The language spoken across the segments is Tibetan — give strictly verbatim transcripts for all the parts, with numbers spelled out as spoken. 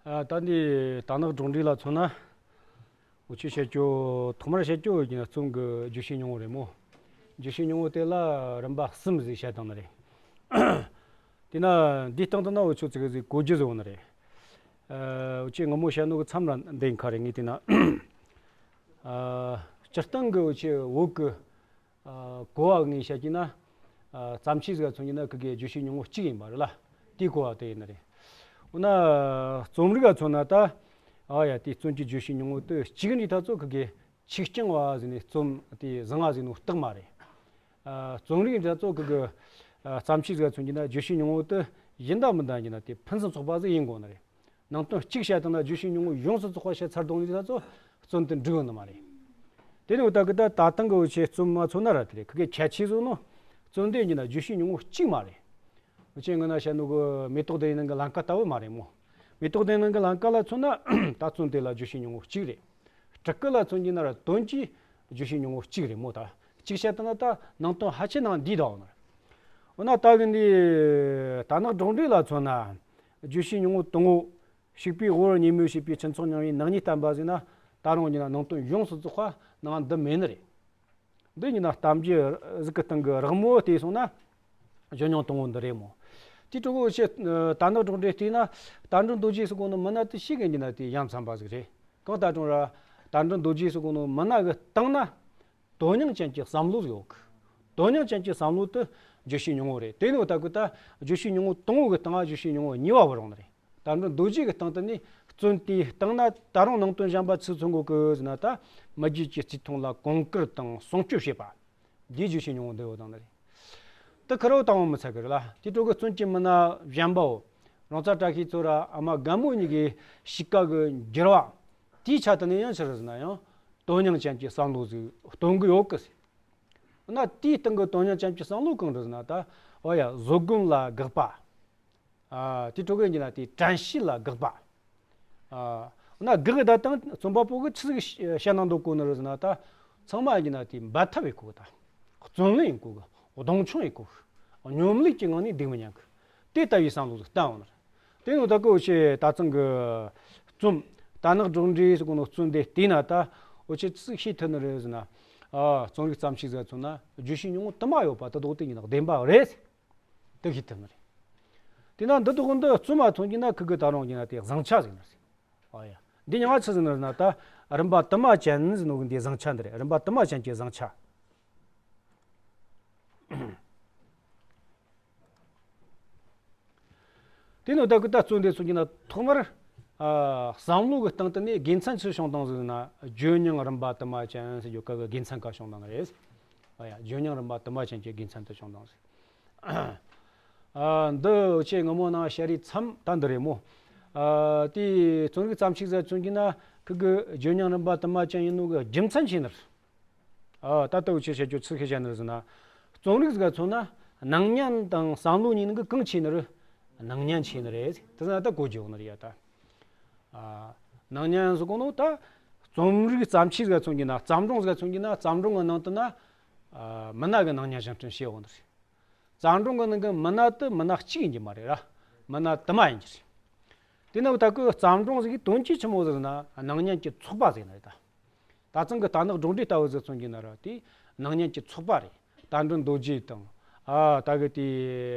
ཨ། ད་འདི་དར་ནག་སྒྲོག་འགྲེལ་ལ་མཚོན་ན། འུ་ཆོས་བཤད་རྒྱུ་ཐོག་མར་བཤད་རྒྱུ་ཡིན་ན་རྩོམ་གྱི་བརྗོད་བྱའི་སྙིང་བོ་རེད་མོ། བརྗོད་བྱའི་སྙིང་བོ་དེ་ལ་རིམ་པ་གསུམ་ཟིག་བཤད་བཏང་ནི་རེད། དེས་ན་འདིའི་སྟེང་དུ་ན་འུ་ཆོས་ཙི་གེ་ཟིག་གོ་རྒྱུ་ཟིག་ཡོད་ནི་རེད། ཨ། འུ་ཆོས་སྔ་མོ་བཤད་ནོ་གི་མཚམས་ར་འདི་ཁ་རེད། ངས་བལྟས་ན། ཨ། སྤྱིར་བཏང་གི་འུ་ཆོས་བོད་ཀྱི། ཨ། གོ་བ་ངས་བཤད་ཀྱི་ན། ཨ། བརྩམས་ཆོས་ཟིག་མཚོན་གྱི་ན་ཁི་གེ་བརྗོད་བྱའི་སྙིང་བོ་གཅིག་ཡིན་པ་རེད་ལ། དེའི་གོ་བ་དེ་ཡིན་ནི་རེད། འོ་ན་རྩོམ་རིག་ག་མཚོན་ན་ད། ཨ་ཡ། དེ་རྩོམ་གྱི་བརྗོད་བྱའི་སྙིང་བོ་དེ་གཅིག་འདྲ་ད་ཚོ་ཁི་གེ་ཆིག་རྐྱང་བ་ཟིག་ནས་རྩོམ་དེ་བཟང་ང་ཟིག་ནོ་རྟགས་མ་རེད། ཨ། རྩོམ་རིག་འདྲ་ཚོ་ཁི་གེ། ཨ། བརྩམས་ཆོས་ཟིག་མཚོན་གྱི་ན་བརྗོད་བྱའི་སྙིང་བོ་དེ་ཡིན་ད་མིན་ད་ཡིན་ན་དེ་ཕུན་སུམ་ཚོགས་པ་ཟིག་ཡིན་དགོས་ནི་རེད། ནང་དོན་གཅིག་བཤད་བཏང་ན་བརྗོད་བྱའི་སྙིང་བོ་ཡོངས་སུ་རྫོགས་པ་བཤད་ཚར་དོན་ནི་ད་ཚོ་རྩོམ་དེ་འགྲིག་ཡོད་ནི་མ་རེད། དེ་ནི་འོ་ད་གི་ད་ད་ཐེངས་གི་འུ་ཆོས་རྩོམ་མ་མཚོན་ན་ར་དེ་རེད། ཁི་གེ་ཁྱད་ཆོས་བཟོ་ནོ། རྩོམ་དེ་ཡིན་ན་བརྗོད་བྱའི་སྙིང་བོ་གཅིག་མ་རེད། འུ་ཆོས་སྔ་ན་བཤད་ནོ་གི་མེ་ཏོག་ལྡན་ནང་གི་ལམ་ཀ་ལྟ་བུ་མ་རེད་མོ། མེ་ཏོག་ལྡན་ནང་གི་ལམ་ཀ་ལ་མཚོན་ན་ད་རྩོམ་དེ་ལ་བརྗོད་བྱའི་སྙིང་བོ་གཅིག་རེད། སྤྲུལ་སྐུ་ལ་མཚོན་གྱི་ན་ར་དོན་གྱི་བརྗོད་བྱའི་སྙིང་བོ་གཅིག་རེད་མོ། ད་གཅིག་བཤད་བཏང་ན་ད་ནང་དོན་ཕལ་ཆེར་ནང་འདི་ད་འོ་ན། འོ་ན་ད་གི་འདི་དར་ནག་སྒྲོག་འགྲེལ་ལ་མཚོན་ན། བརྗོད་བྱའི་སྙིང་བོ་དང་པོ། ཞིག་པའི་དབུ་བར་ཉིན་མོ་ཞེས་པའི་ཁྱུ་ཚོགས་རྙིང་བའི་ནག་ཉེས་བསྟན་པ་ཟེར་ན། ད་རུང་ཡིན་ན་ནང་དོན་ཡོངས་སུ་རྫོགས་པ་ནང་འདི་མེད་ནི་རེད། འདི་ཡིན་ན་གཏམ་རྒྱུད་ཟིག་གི་སྟེང་གི་རགས་མོ་བལྟས་སོང་ན། ཇོ་ཉང་དང་པོ་འདི་རེད་མོ། དེ་ཕྲུ་གུ་ཆེ་དར་ནག་སྒྲོག་འགྲེལ་བལྟས་ན། རྟ་མགྲིན་རྡོ་རྗེ་ཟེར་གོ་ནོ་མི་སྣ་དེ་ཞིག་གི་ཡིན་ན་དེ་ཡ་མཚན་པ་ཟིག་རེད། གང་ལྟར་ཀྱང་ར་རྟ་མགྲིན་རྡོ་རྗེ་ཟེར་གོ་ནོ་མི་སྣ་གི་སྟེང་ན། དོན་སྙིང་ཅན་གྱི་བསམ་བློ་ཟིག་ཡོད་གི། དོན་སྙིང་ཅན་གྱི་བསམ་བློ་དེ་བརྗོད་བྱའི་སྙིང་བོ་རེད། དེ་ནི་འོ་ད་གི་ད་བརྗོད་བྱའི་སྙིང་བོ་དང་པོ་གི་སྟེང་ང་བརྗོད་བྱའི་སྙིང་བོ་གཉིས་པ་བོ་རང་ནི་རེད། རྟ་མགྲིན་རྡོ་རྗེ་གི་སྟེང་དུ་ནི་རྩོམ་དེའི་སྟེང་ན་ད་རུང་ནང་དོན་གཞན་པ་ཆི་མཚོན་གོ་གི་ཟེར་ན། ད་མི་རྒྱུད་ཀྱི་རྩིས་མཐོང་ལ་གོང་བཀུར་དང་སྲུང་སྐྱོབ་བྱེད་པ། འདིའི་བརྗོད་བྱའི་སྙིང་བོ་འདི་ཡོད་དང་ནི་རེད། དེ་ཁེར་རོ་དང་པོ་མི་ཚད་གི་རེད་ལ། དེ་ཕྲུ་གུ་རྩོམ་གྱི་མི་སྣ་གཞན་པའོ། རོང་ཚ་བཀྲ་ཤིས་མཚོ་ར་ཨ་མ་རྒན་མོ་གཉིས་ཀྱི་གཤིས་ཀ་གི་འགྱུར་བ། དེའི་ཆ་དེ་ནས་ཡང་ཆི་རེད་ཟེར་ན་ཡང་དོན་སྙིང་ཅན་གྱི་བསམ་བློ་ཟིག་སྟོན་གི་ཡོད་གི་ཟེར། ན་དེའི་སྟེང་གི་དོན་སྙིང་ཅན་གྱི་བསམ་བློ་གང་རེད་ཟེར་ན། ད་འོ་ཡ། བཟོད་སྒོམ་ལ་དགག་པ། ཨ། དེ་ཕྲུ་གུ་ཡིན་ན་དེ་དྲན་ཤེས་ལ་དགག་པ། ཨ། ན་དགག་ད་དང་རྩོམ་པ་པོ་གི་ཆི་ཟིག་བཤད་ན་འདོད་གོ་ནི་རེད་ཟེར་ན། ད་ཚང་མ་ཡིན་ན་དེ་འབད་འཐབ་ཡིན་གོ་གི། ད་བརྩོན་ལེན་ཡིན་གོ་གི། གདོང་མཆོང་ཡིན་གོ་གི། སྙོམ་ལས་ཀྱི་ངང་ནས་འདུག་མི་ཉན་གི། དེ་ལྟ་བུའི་བསམ་བློ་ཟིག་བསྟན་འོང་ནི་རེད། དེ་ནི་ད་གི་འུ་ཆོས་ད་ཐེངས་གི་རྩོམ་དར་ནག་སྒྲོག་འགྲེལ་ཟེར་གོ་ནོ་རྩོམ་དེ་བལྟས་ན། ད་འུ་ཆོས་ཆི་ཟིག་ཤེས་ཐུབ་ནི་རེད་ཟེར་ན། ཨ། རྩོམ་རིག་བརྩམས་ཆོས་ཟིག་མཚོན་ན་བརྗོད་བྱའི་སྙིང་བོ་དུ་མ་ཡོད་པ་དེ་ལྡོག་སྟེ་ཡིན་ན་བདེན་པ་རེད། དེ་ཤེས་ཐུབ་ནི་རེད། དེས་ན་འདི་ལྡོག་འདི་རྩོམ་མ་མཚོན་གྱི་ན་ཁི་གི་ད་རུང་ཡིན་ན་དེ་བཟང་ཆ་ཟིག་ནི་རེད། ཨ་ཡ། འདི་མྱིང་ང་ཆི་ཟེར་ནི་རེད་ན། ད་རིམ་པ་དུ་མ་ཅན་ཟེར་ནོ་གི་འདི་བཟང་ཆ་འདི་རེད། རིམ་པ་དུ་མ་ཅན་གྱི་བཟང་ཆ། དེ་ནི་ད་གི་ད་རྩོམ་འདི་མཚོན་གྱི་ན་ཐོག་མར། ཨ། བསམ་བློ་གི་སྟེང་དུ་ནས་དགེ་མཚན་ཆི་བྱུང་བཏང་ཟིག་ན། ཇོ་མྱང་རིམ་པ་དུ་མ་ཅན་ཟེར་རྒྱུ་ག་གི་དགེ་མཚན་ག་བྱུང་བཏང་རེད། ཨ་ཡ། ཇོ་མྱང་རིམ་པ་དུ་མ་ཅན་གྱི་དགེ་མཚན་དུ་བྱུང་བཏང་ཟིག། ཨ། འདི་ཆེས་སྔ་མོ་ནང་བཤད་རེས་མཚམས་ད་འདི་རེད་མོ། ཨ། དེ་རྩོམ་རིག་བརྩམས་ཆོས་ཟིག་མཚོན་གྱི་ན་ཁི་གི་ཇོ་མྱང་རིམ་པ་དུ་མ་ཅན་ཡིན་ནོ་གི་རྒྱུ་མཚན་ཆི་ནི་རེད། ཨ། ད་ལྟ་འུ་ཆོས་བཤད་རྒྱུ་ཆི་ཟིག་བཤད་ནི་རེད་ཟེར་ན། རྩོམ་རིག་ཟིག་མཚོན་ན་སྣང་བརྙན་དང་བསམ་བློ་གཉིས་ནི་གི་གང་ཆེ་ནི་རེད། སྣང་བརྙན་ཆེ་ནི་རེད། དེ་ཟེར་ན་ད་གོ་རྒྱུ་ཡོད་ནི་རེད་ཡ། ད་ཨ། སྣང་བརྙན་ཟེར་གོ་ནོ་ད་རྩོམ་རིག་བརྩམས་ཆོས་ཟིག་མཚོན་གྱི་ན། བརྩམས་སྒྲུང་ཟིག་མཚོན་གྱི་ན། བརྩམས་སྒྲུང་གི་ནང་དུ་ན། ཨ། མི་སྣ་གི་སྣང་བརྙན་བཞེངས་སྐྲུན་བྱེད་འོང་ནི་རེད། བརྩམས་སྒྲུང་གི་ནང་གི་མི་སྣ་དེ་མི་སྣ་གཅིག་ཡིན་གྱི་མ་རེད་ར། མི་སྣ་དུ་མ་ཡིན་གྱི་རེད། དེ་ནི་ད་གི་བརྩམས་སྒྲུང་ཟིག་གི་དོན་གྱིས་ཆི་མོ་ཟིག་ན་སྣང་བརྙན་གྱི་ཚོགས་པ་ཟིག་ནི་རེད་ད། ད་ཐེངས་གི་དར་ནག་སྒྲོག་འགྲེལ་ལྟ་བུ་ཟིག་མཚོན་གྱི་ན་ར་དེ་སྣང་བརྙན་གྱི་ཚོགས་པ་རེད། རྟ་མགྲིན་རྡོ་རྗེ་དང་། ཨ། ད་གི་དེ་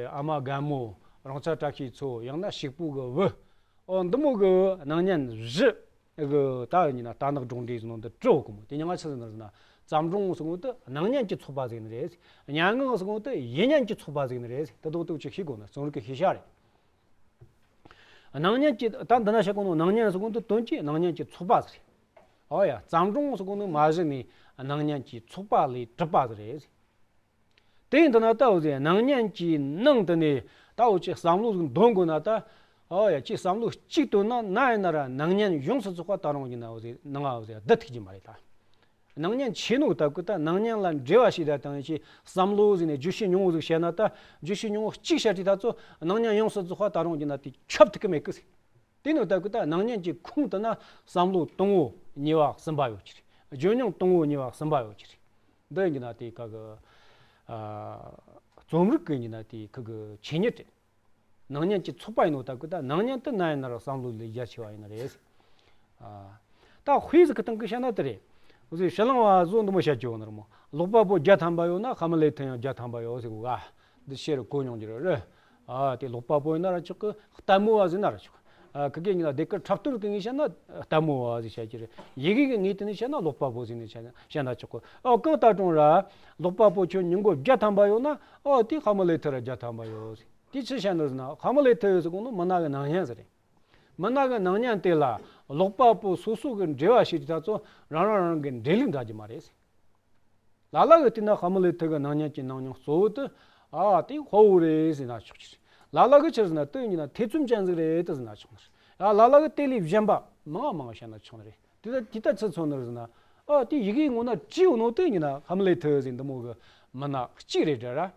ཨ་མ་རྒན་མོ། རོང་ཚ་བཀྲ་ཤིས་མཚོ། ཡང་ན་ཞིག་པོ་གི་བུ། ཨོ། འདི་མོ་གི་སྣང་བརྙན་བཞི་གི་ད་ཡིན་ན་དར་ནག་སྒྲོག་འགྲེལ་ཟེར་ནོ་འདི་བྲིས་ཡོད་གི་མོ། དེ་མྱིང་ང་ཆི་ཟེར་ནི་རེད་ཟེར་ན། བརྩམས་སྒྲུང་ཟེར་གོ་ནོ་དེ་སྣང་བརྙན་གྱི་ཚོགས་པ་ཟིག་ནི་རེད། སྙན་ངག་ཟེར་གོ་ནོ་དེ་ཡིད་བརྙན་གྱི་ཚོགས་པ་ཟིག་ནི་རེད། དེ་ལྡོག་ཏུ་ཅིག་ཤེས་དགོས་ནི་རྩོམ་རིག་གི་ཤེས་བྱ་རེད། སྣང་བརྙན་གྱི་ད་འདི་ན་བཤད་གོ་ནོ་སྣང་བརྙན་ཟེར་གོ་ནོ་དེ་དོན་གྱིས་སྣང་བརྙན་གྱི་ཚོགས་པ་ཟིག་རེད། ཨོ་ཡ། བརྩམས་སྒྲུང་ཟེར་གོ་ནོ་མ་གཞི་ནས་སྣང་བརྙན་གྱི་ཚོགས་པ་ལས་གྲུབ་པ་ཟིག་རེད། དེ་ཡིན་དུས་ན་ད་འོ་ཟེར་སྣང་བརྙན་གྱི་ནང་དུ་ནས་ད་འོ་ཅིག་བསམ་བློ་ཟིག་འདོན་དགོས་ན་ད། ཨོ་ཡ། ཅིག་བསམ་བློ་གཅིག་བཏོན་ན་ན་ཡིན་ན་ར་སྣང་བརྙན་ཡོངས་སུ་རྫོགས་པ་ད་རུང་ཡིན་ན་འོ་ཟེར་ནང་ང་འོ་ཟེར་བསྡུ་ཐུབ་ཀྱི་མ་རེད་ད། སྣང་བརྙན་ཆེ་ནོ་ད་གི་ད་སྣང་བརྙན་ལ་འགྲེལ་བ་ཞིག་ད་དང་ཅིག་བསམ་བློ་ཟིག་ནས་བརྗོད་བྱའི་སྙིང་བོ་ཟིག་བཤད་ན་ད། བརྗོད་བྱའི་སྙིང་བོ་གཅིག་བཤད་དུས་ད་ཚོ་སྣང་བརྙན་ཡོངས་སུ་རྫོགས་པ་ད་རུང་ཡིན་ན་དེ་ཁྱབ་ཐུབ་ཀྱི་མེད་གི་ཟེར། དེ་ནི་ད་གི་ད་སྣང་བརྙན་གྱི་ཁོངས་དུ་ན་བསམ་བློ་དང་པོ་གཉིས་པ་གསུམ་པ་ཡོད་ཀྱི་རེད། བརྗོད་སྙིང་དང་པོ་གཉིས་པ་གསུམ་པ་ཡོད་ཀྱི་རེད། འདི་ཡིན་ན་དེ་ག་གི། ཨ། རྩོམ་རིག་གི་ཡིན་ན་དེ་ག་གི་ཆོས་ཉིད་རེད། སྣང་བརྙན་གྱི་ཚོགས་པ་ཡིན་ནོ་ད་གི་ད་སྣང་བརྙན་དེ་ན་ཡིན་ན་ར་བསམ་བློ་ལས་རྒྱ་ཆེ་བ་ཡིན་ནི་རེད། ཨ། ད་དཔེ་ཟིག་གི་སྟེང་གི་བཤད་ན་དེ་རེད། འོ་ཟེར་ཕྱི་གླིང་བ་བཟོ་འདི་མོ་བཤད་རྒྱུ་ཡོད་ནི་རེད་མོ། ཀློག་པ་པོ་བརྒྱ་ཐམ་པ་ཡོད་ན་ཧ་མ་ལེ་ཐི་ཡང་བརྒྱ་ཐམ་པ་ཡོད་ཟེར་གོ་ག་འདི་ཤེར་གོ་མྱོང་རྒྱུ་རེད། ཨ་དེ་ཀློག་པ་པོ་ཡིན་ན་ར་ཆོག་གི་ལྟད་མོ་བ་ཟེར་ན་ར་ཆོག་ཨ་ཁི་གེ་ཉིད་ལ་དེ་གི་འཁྲབ་སྟོན་གི་ངས་བཤད་ན་ལྟད་མོ་བ་ཟེར་བཤད་ཀྱི་རེད། ཡི་གེ་གི་ངོས་དེ་ནས་བཤད་ན་ཀློག་པ་པོ་ཟེར་ནས་བཤད་ན་བཤད་ན་ཆོག་གི་ཨ་གང་ལྟར་རུང་ར་ཀློག་པ་པོ་ཁྱོད་མྱི་མགོ་བརྒྱ་ཐམ་པ་ཡོད་ན་ཨ་དེ་ཧ་མ་ལེ་ཐི་ར་བརྒྱ་ཐམ་པ་ཡོད་ཟེར། དེ་ཆི་བཤད་ནི་ཟེར་ན་ཧ་མ་ལེ་ཐི་ཡོད་ཟེར་གོ་ནོ་མི་སྣ་གི་སྣང་བརྙན་ཟེར་རེད། མི་སྣ་གི་སྣང་བརྙན་དེ་ལ་ཀློག་པ་པོ་སོ་སོ་གི་འགྲེལ་བ་བྱེད་དུས་ད་ཚོ་རང་རང་རང་གི་འགྲེལ་ལུགས་འདྲ་རྒྱུ་མ་རེད། ལ་ལ་གི་བལྟས་ན་ཧ་མ་ལེ་ཐི་གི་སྣང་བརྙན་གྱི་སྣང་བརྙན་གཙོ་བོ་དེ་ཨ་དེ་དཔའ་བོ་རེད་ཟེར་ན་ཆོག་གི་རེད། ལ་ལ་གི་ཆི་ཟེར་ན་དེ་ཡིན་ན་ཐེ་ཚོམ་ཅན་ཟིག་རེད་དེ་ཟེར་ན་ཆོག་ནི་རེད། ཡ་ལ་ལ་གི་དེ་ལས་གཞན་པ་མང་མང་བཤད་ན་ཆོག་ནི་རེད། དེ་ད་དེ་ད་ཆི་མཚོན་ནི་རེད་ཟེར་ན་ཨ་དེ་ཡི་གེའི་ངོ་ན་བྲིས་ཡོད་ནོ་དེ་ཡིན་ན་ཧ་མ་ལེ་ཐི་ཟེར་འདི་མོ་གི་མི་སྣ་གཅིག་རེད་དྲ་ར།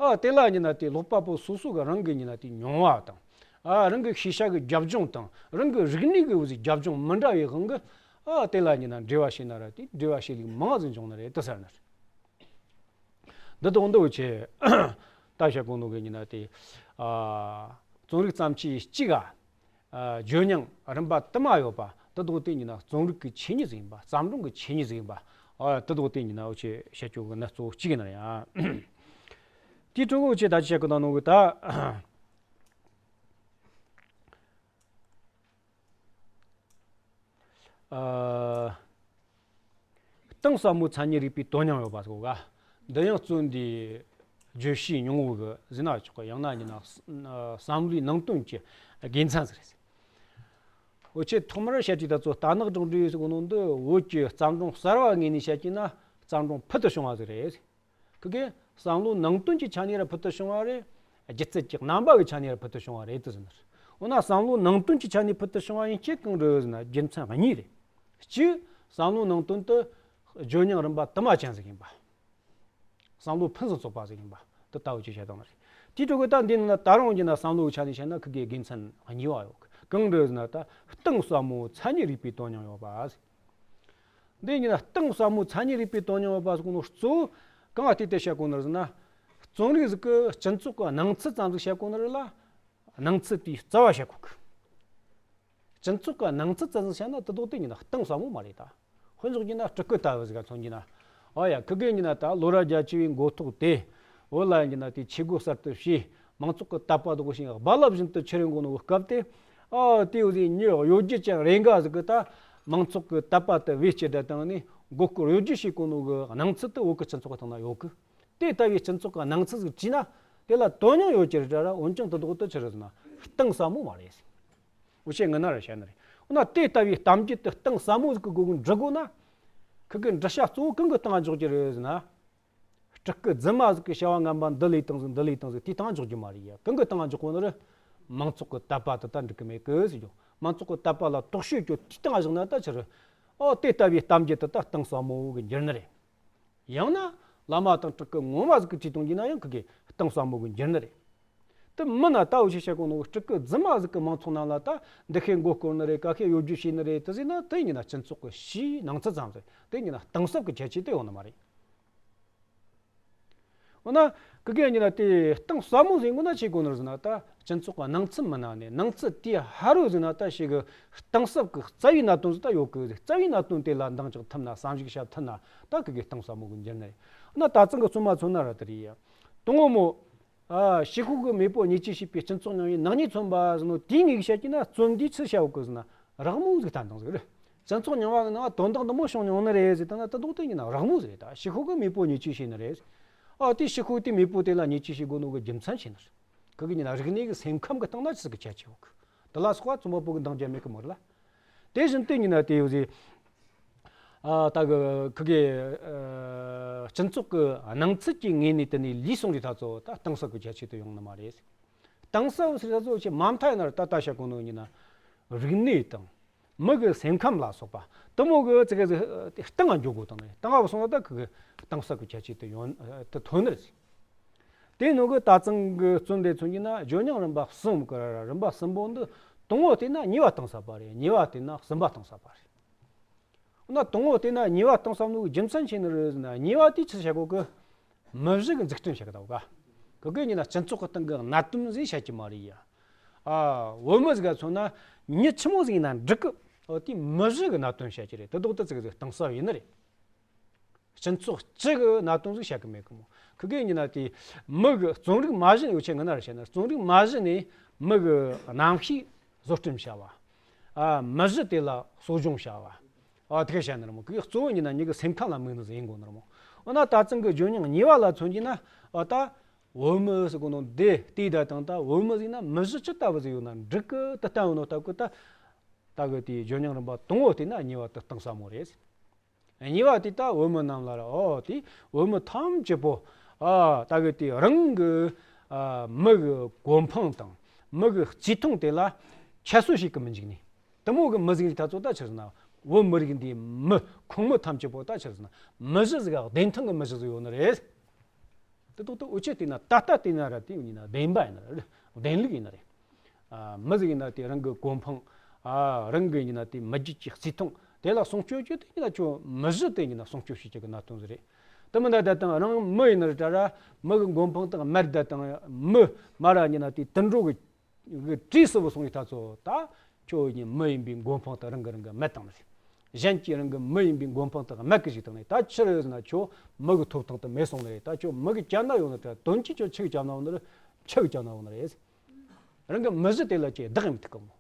ཨ་དེ་ལ་ཡིན་ན་དེ་ཀློག་པ་པོ་སོ་སོ་གི་རང་གི་ཡིན་ན་དེ་མྱོང་བ་དང་། ཨ་རང་གི་ཤེས་བྱ་གི་རྒྱབ་ལྗོངས་དང་རང་གི་རིག་གནས་ཀྱི་འོ་ཟིག་རྒྱབ་ལྗོངས་མི་འདྲ་བའི་དབང་གིས་ཨ་དེ་ལ་ཡིན་ན་འགྲེལ་བ་བྱས་ན་ར་དེ་འགྲེལ་བ་བྱེད་ལུགས་མང་ཟིག་འབྱུང་ནི་རེད་དེ་ཟེར་ནི་རེད། འདི་དང་འདི་འུ་ཆེ་ད་བཤད་གོ་ནོ་གི་ཡིན་ན་དེ་ཨ་རྩོམ་རིག་བརྩམས་ཆོས་གཅིག་ག་ཨ་བརྗོད་ཉམས་རིམ་པ་དུ་མ་ཡོད་པ་དེ་དག་དེ་ཡིན་ན་རྩོམ་རིག་གི་ཆོས་ཉིད་ཟིག་ཡིན་པ་བརྩམས་སྒྲུང་གི་ཆོས་ཉིད་ཟིག་ཡིན་པ་ཨ་དེ་དག་དེ་ཡིན་ན་འུ་ཆེ་བཤད་རྒྱུ་གི་ནི་གཙོ་བོ་གཅིག་ཡིན་ནི་རེད། ཨ་དེའི་ཁྲོད་འུ་ཆེ་ད་ཅི་བཤད་གི་ན་ནོ་གི་ད་ཨ་གཏིང་ཟབ་མོའི་མཚན་ཉིད་རིག་པའི་དོན་སྙིང་ཡོད་པ་ཟེར་གོ་ག་འདི་ཡང་རྩོམ་འདིའི་བརྗོད་བྱའི་སྙིང་བོ་གི་ཟེར་ན་ཆོག་གི་ཡང་ན་ཡིན་ན་བསམ་བློའི་ནང་དོན་གྱི་དགེ་མཚན་ཟེར། འུ་ཆེ་ཐོག་མར་བཤད་དུས་ད་ཚོ་རྟ་ནག་སྒྲོག་འགྲེལ་ཟེར་གོ་ནོ་འདི་བོད་ཀྱི་བརྩམས་སྒྲུང་གསར་བ་ངོས་ནས་བཤད་ཀྱི་ན་བརྩམས་སྒྲུང་ཕུལ་དུ་བྱུང་བ་ཟིག་རེད། ཁི་གེ་བསམ་བློའི་ནང་དོན་གྱི་ཆ་ནས་ར་ཕུལ་དུ་བྱུང་བ་རེད། སྒྱུ་རྩལ་གྱི་རྣམ་པ་གི་ཆ་ནས་ར་ཕུལ་དུ་བྱུང་བ་རེད་དུ་ཟེར་ནི་རེད། འོ་ན་བསམ་བློའི་ནང་དོན་གྱི་ཆ་ནས་ཕུལ་དུ་བྱུང་བ་ཡིན་ཁྱེད་གང་རེད་ཟེར་ན་རྒྱུ་མཚན་གཉིས་རེད། གཅིག་བསམ་བློའི་ནང་དོན་དུ་བརྗོད་ཉམས་རིམ་པ་དུ་མ་ཅན་ཟིག་ཡིན་པ། བསམ་བློ་ཕུན་སུམ་ཚོགས་པ་ཟིག་ཡིན་པ་དེ་ལྟ་བུ་ཅིག་བཤད་སྟངས་རེད། དེའི་ཁྲོད་ཀྱི་ད་འདི་ནི་ད་རུང་གྱི་ན་བསམ་བློའི་ཆ་ནས་བཤད་ན་ཁི་གེ་དགེ་མཚན་གཉིས་པ་ཡོད་གི་གང་རེད་ཟེར་ན་ད་གཏིང་ཟབ་མོའི་མཚན་ཉིད་རིག་པའི་དོན་སྙིང་ཡོད་པ་ཟེར། འདི་ཉིད་ན་གཏིང་ཟབ་མོའི་མཚན་ཉིད་རིག་པའི་དོན་སྙིང་ཡོད་པ་ཟེར་གོ་ནོ་གཙོ་བོ་གང་ལ་བལྟས་ཏེ་བཤད་གོ་ནི་རེད་ཟེར་ན། རྩོམ་རིག་ཟིག་གི་སྤྱི་ཚོགས་ཀྱི་སྣང་ཚུལ་ཙམ་ཟིག་བཤད་གོ་ནི་རེད་ལ། སྣང་ཚུལ་དེའི་རྩ་བ་བཤད་གོ་གི་སྤྱི་ཚོགས་ཀྱི་སྣང་ཚུལ་ཙམ་ཟིག་བཤད་ན་དེ་དག་དེ་ཉིད་ན་གཏིང་ཟབ་མོ་མ་རེད་ད། དཔེ་འཇོག་རྒྱུ་ན་སྤྲུལ་སྐུ་ལྟ་བུ་ཟིག་ག་མཚོན་རྒྱུ་ན། ཨ་ཡ་ཁི་གེ་ཉིད་ན་ད་ལོ་ར་རྒྱ་ཆེ་བའི་མགོ་ཐོག་དེ། འོ་ལ་ཉིད་ན་དེ་ཆས་གོས་གསར་དུ་བྱས། མང་ཚོགས་ཀྱི་དད་པ་དག་བྱིན་རྦ་རླབས་བཞིན་དུ་ཆེ་རུ་འགྲོ་ནོ་གི་སྐབས་དེ། ཨ་དེ་འོ་ཟིག་མྱི་གཡོ་སྒྱུ་ཅན་རེ་འགའ་ཟིག་གི་ད་མང་ཚོགས་ཀྱི་དད་པ་དེ་བེད་སྤྱད་དེ་བཏང་ནས་མགོ་སྐོར་གཡོ་སྒྱུ་བྱེད་གོ་ནོ་གི་སྣང་ཚུལ་དེ་བོད་ཀྱི་སྤྱི་ཚོགས་ཀྱི་སྟེང་ན་ཡོད་གི་དེ་ལྟ་བུའི་སྤྱི་ཚོགས་ཀྱི་སྣང་ཚུལ་ཟིག་བྲིས་ན་དེ་ལ་དོན་སྙིང་ཡོད་ཀྱི་རེད་ར། འོན་ཀྱང་དེ་དག་དེ་ཆི་རེད་ཟེར་ན་གཏིང་ཟབ་མོ་མ་རེད། འུ་ཆོས་ངི་ན་ར་བཤད་ནི་རེད། འོ་ན་དེ་ལྟ་བུའི་གཏམ་རྒྱུད་དེ་གཏིང་ཟབ་མོ་ཟིག་གི་སྒོ་གི་འབྲི་དགོས་ན། ཁི་གི་འབྲི་བྱ་གཙོ་བོ་གང་གི་སྟེང་འཇོག་རྒྱུ་རེད་ཟེར་ན། སྤྲུལ་སྐུ་རྫུན་མ་ཟིག་གི་བྱ་བ་ངན་པ་འདི་ལས་བཏང་ཟིག་འདི་ལས་བཏང་ཟིག་དེའི་སྟེང་འཇོག་རྒྱུ་མ་རེད་ཡ། གང་གི་སྟེང་འཇོག་དགོས་ནི་རེད། མང་ཚོགས་ཀྱི་དད་པ་དེ་ད་འགྲིག་གི་མེད་གི་ཟེར་རྒྱུ། མང་ཚོགས་ཀྱི་དད་པ་ལ་དོགས་གཅོད་རྒྱུ་དེའི་སྟེང་བཞག་ན་ད་ཆི་རེད། ཨོ་དེ་ལྟ་བུའི་གཏམ་རྒྱུད་དེ་ད་གཏིང་ཟབ་མོ་གི་འགྱུར་ནི་རེད། ཡང་ན་བླ་མ་དང་སྤྲུལ་སྐུ་ངོ་མ་ཟིག་གིས་བྲིས་གཏོང་རྒྱུ་ན་ཡང་ཁི་གི་གཏིང་ཟབ་མོ་གི་འགྱུར་ནི་རེད། དེ་མིན་ན་ད་འུ་ཆོས་བཤད་གོ་ནོ་གི་སྤྲུལ་སྐུ་རྫུན་མ་ཟིག་གིས་མང་ཚོགས་རྣམས་ལ་ད་འདི་བྱས་མགོ་སྐོར་ནི་རེད། ག་བྱས་གཡོ་སྒྱུ་བྱས་ནི་རེད། དེ་ཟེར་ན་དེ་ཡིན་ན་སྤྱི་ཚོགས་ཀྱི་ཕྱིའི་སྣང་ཚུལ་ཙམ་རེད། དེ་ཡིན་ན་གཏིང་ཟབ་ཀྱི་ཁྱད་ཆོས་དེ་ཡོད་ནི་མ་རེད། འོ་ན་ཁི་གེ་ཡིན་ན་དེ་གཏིང་ཟབ་མོ་ཟེར་དགོས་ན་ཆི་དགོས་ནི་རེད་ཟེར་ན། ད་སྤྱི་ཚོགས་ཀྱི་སྣང་ཚུལ་མི་སྣ་ནས་སྣང་ཚུལ་དེའི་ཕ་རོལ་ཟེར་ན་ད་ཞེ་གི་གཏིང་ཟབ་ཀྱི་རྩ་བའི་གནད་དོན་ཟིག་ད་ཡོད་གི་ཟེར། རྩ་བའི་གནད་དོན་དེ་ལ་འདང་རྒྱག་ཐུབ་ན། བསམ་གཞིག་བྱ་ཐུབ་ན་ད་ཁི་གེ་གཏིང་ཟབ་མོ་གི་འགྱུར་ནི་རེད། འོ་ན་ད་ཚང་གི་རྩོམ་མ་མཚོན་ན་ར་དེ་རེད་ཡ། དང་པོ་མོ། ཨ་ཞི་ཁོག་གི་མེས་པོ་ཉེས་ཆད་བྱས་པའི་སྤྱི་ཚོགས་རྙིང་བའི་ནག་ཉེས་མཚོན་པ་ཟེར་ནོ་དེའི་ངོས་བཤད་ཀྱི་ན་རྩོམ་འདིས་ཆི་བཤད་ཡོད་གི་ཟེར་ན་རགས་མོ་ཟིག་བསྟན་བཏང་ཟིག་རེད། སྤྱི་ཚོགས་རྙིང་བ་གི་ནང་དོན་དག་འདི་མོ་བྱུང་མྱོང་ནི་རེད་ཟེར་བཏང་ན་དེ་དག་དེ་ཡིན་ན་རགས་མོ་ཟིག་རེད། ད་ཞི་ཁོག་གི་མེས་པོ་ཉེས་ཆད་བྱས་ནི་རེད། ཨ་དེ་ཞི་ཁོག་དེ་མེས་པོ་དེ་ལ་ཉེས་ཆད་བྱེད་དགོས་ནོ་གི་རྒྱུ་མཚན་ཆི་ནི་རེད། ཁི་གི་ཡིན་ན་རིག་གནས་གི་སེམས་ཁམས་གི་སྟེང་ན་ཆི་ཟིག་གི་ཁྱད་ཆོས་ཡོད་གི་དེ་ལ་སོགས་པ་རྩོམ་པ་པོ་གི་འདང་རྒྱག་མེད་གི་མོ་རེད་ལ། དེ་བཞིན་དུ་ཡིན་ན་དེ་ཡོད་ཟེར། ཨ་ད་གི་ཁི་གེ་ཨ་སྤྱི་ཚོགས་ཀྱི་སྣང་ཚུལ་གྱི་ངོས་ནས་དེ་ནས་ལུས་སོང་རེད། ད་ཚོ་ད་གཏིང་ཟབ་ཀྱི་ཁྱད་ཆོས་དེ་ཡོང་ནི་མ་རེད། གཏིང་ཟབ་ཟེར་ད་ཚོ་ཆེ་མ་མཐའ་ཡིན་ན་ད་ལྟ་བཤད་གོ་ནོ་ཡིན་ན་རིག་གནས་དང་མི་གི་སེམས་ཁམས་ལ་སོགས་པ་དེ་མོ་གི་ཙི་གེ་ཟིག་སྟེང་ང་འཇོག་དགོས་དང་ནི་སྟེང་ང་སོང་ན་ད་ཁི་གེ་གཏིང་ཟབ་ཀྱི་ཁྱད་ཆོས་དེ་ཡོང་དེ་ཐོན་ནི་རེད། དེ་ནོ་གི་ད་ཚང་གི་རྩོམ་དེ་མཚོན་གྱི་ན་བརྗོད་ཉམས་རིམ་པ་གསུམ་གི་ར་ར་རིམ་པ་གསུམ་པོ་འདི་དང་པོ་བལྟས་ན་གཉིས་པ་གཏིང་ཟབ་པ་རེད། གཉིས་པ་བལྟས་ན་གསུམ་པ་གཏིང་ཟབ་པ་རེད། འོ་ན་དང་པོ་བལྟས་ན་གཉིས་པ་གཏིང་ཟབ་ནོ་གི་རྒྱུ་མཚན་ཆི་ནི་རེད་ཟེར་ན། གཉིས་པ་དེ་ཆི་བཤད་གོ་གི་མི་གཞི་གི་འཛུགས་སྐྲུན་བྱེད་གི་ད་ག་གི་གི་ཡིན་ན་སྤྱི་ཚོགས་གི་སྟེང་གི་གནད་དོན་ཟིག་བཤད་ཀྱི་མ་རེད་ཡ། ཨ། བོད་མི་ཟིག་ག་མཚོན་ན་མྱི་ཆི་མོ་ཟིག་ཡིན་ན་འགྲིག་གི། འོ་དེ་མི་གཞི་གི་གནད་དོན་བཤད་ཀྱི་རེད། དེ་ལྡོག་ཏུ་ཙིག་ཟིག་གཏིང་ཟབ་ཡིན་ནི་རེད། སྤྱི་ཚོགས་སྤྱི་གི་གནད་དོན་ཟིག་བཤད་གི་མེད་གི་མོ། ཁི་གེ་ཡིན་ན་དེ་མི་གི་རྩོམ་རིག་མ་གཞི་ནས། འུ་ཆོས་སྔ་ན་ར་བཤད་ན། རྩོམ་རིག་མ་གཞི་ནས་མི་གི་རྣམ་ཤེས་བཟོ་སྐྲུན་བྱ་བ། ཨ། མི་གཞི་དེ་ལ་གསོ་སྦྱོང་བྱ་བ། ཨ། དེ་ག་བཤད་ནི་རེད་མོ། ཁི་གེ་གཙོ་བོ་ཡིན་ན་མྱི་གི་སེམས་ཁམས་ལ་དམིགས་ནི་ཟིག་ཡིན་དགོས་ནི་རེད་མོ། འོ་ན་ད་ཐེངས་གི་ཇོ་མྱང་གཉིས་པ་ལ་མཚོན་གྱི་ན། ཨ། ད་བོད་མི་ཟེར་གོ་ནོ་འདི་བལྟས་ད་དང་། ད་བོད་མི་ཟིག་ན་མི་གཞི་ཅི་ལྟ་བུ་ཟིག་ཡོད་ན་འགྲིག་གི། དེ་ལྟ་བུ་ནོ་ལྟ་གི། ད་ད་གི་དེ་ཇོ་མྱང་རིམ་པ་དང་པོ་བལྟས་ན་གཉིས་པ་དེ་གཏིང་ཟབ་མོ་རེད། གཉིས་པ་དེ་ད་བོད་མི་རྣམས་ལ་ར། ཨོ་དེ་བོད་མི་ཐམས་ཅད་པོ། ཨ། ད་གི་དེ་རང་གི། ཨ། མི་གི་གོ་འཕང་དང་མི་གི་བརྩི་མཐོང་དེ་ལ་ཁྱད་གསོད་བྱེད་གི་མི་འཇུག་ནི། དེ་མོ་གི་མི་ཟིག་ལ་ད་ཚོ་ད་ཆི་ཟེར་ན། བོད་མི་རིགས་འདིའི་མི་ཁོངས་མི་ཐམས་ཅད་པོ་ད་ཆི་ཟེར་ན། མི་གཞི་ཟིག་ག་བདེན་མཐའ་གི་མི་གཞི་ཟིག་ཡོད་ནི་རེད། དེ་ཐོག་ཏུ་འུ་ཆོས་བལྟས་ན། ད་ལྟ་བལྟས་ན་ར་དེ་ཡིན་ན་བདེན་པ་ཡིན་ནི་རེད། བདེན་ལུགས་ཡིན་ནི་རེད། ཨ། མི་ཟིག་ཡིན་ན་དེ་རང་གི་གོ་འཕང་། ཨ། རང་གི་ཡིན་ན་དེ་མི་རྒྱུད་ཀྱི་བརྩི་མཐོང་དེ་ལ་སྲུང་སྐྱོབ་བྱེད་དེ་ཡིན་ན། ཁྱོད་མི་གཞི་དེ་ཡིན་ན་སྲུང་སྐྱོབ་བྱེད་རྒྱུ་གི་གནད་དོན་ཟིག་རེད། དེ་མིན་ད་ད་དང་རང་མི་ཡིན་ནི་རེད་ད་ར། མི་གི་གོ་འཕང་དེ་མེད་ད་དང་། མི་མ་ར་ཡིན་ན་དེ་དུད་འགྲོ་གི་གི་གྲས་སུ་བུད་སོང་བའི་ད་ཚོ། ད་ཁྱོད་ཉིད་མི་ཡིན་པའི་གོ་འཕང་དེ་རང་གིས་རང་གིས་མེད་བཏང་ནི་རེད། གཞན་གྱིས་རང་གི་མི་ཡིན་པའི་གོ་འཕང་དེ་མེད་གི་བཅུག་བཏང་ནི། ད་ཆི་རེད་ཟེར་ན། ཁྱོད་མི་གི་ཐོབ་ཐང་དེ་མེད་སོང་ནི་རེད། ད་ཁྱོད་མི་གི་རྐྱང་ན་ཡོད་ནི་རེད། དོན་གྱིས་ཁྱོད་ཆི་གི་རྐྱང་ན་ཡོད་ནི་རེད། ཆུ་གི་རྐྱང་ན་ཡོད་ནི་རེད། རང་གི་མི་གཞི་དེ་ལ་ཁྱོས་བདག་ཡེད་མི་ཐུབ་གི་མོ།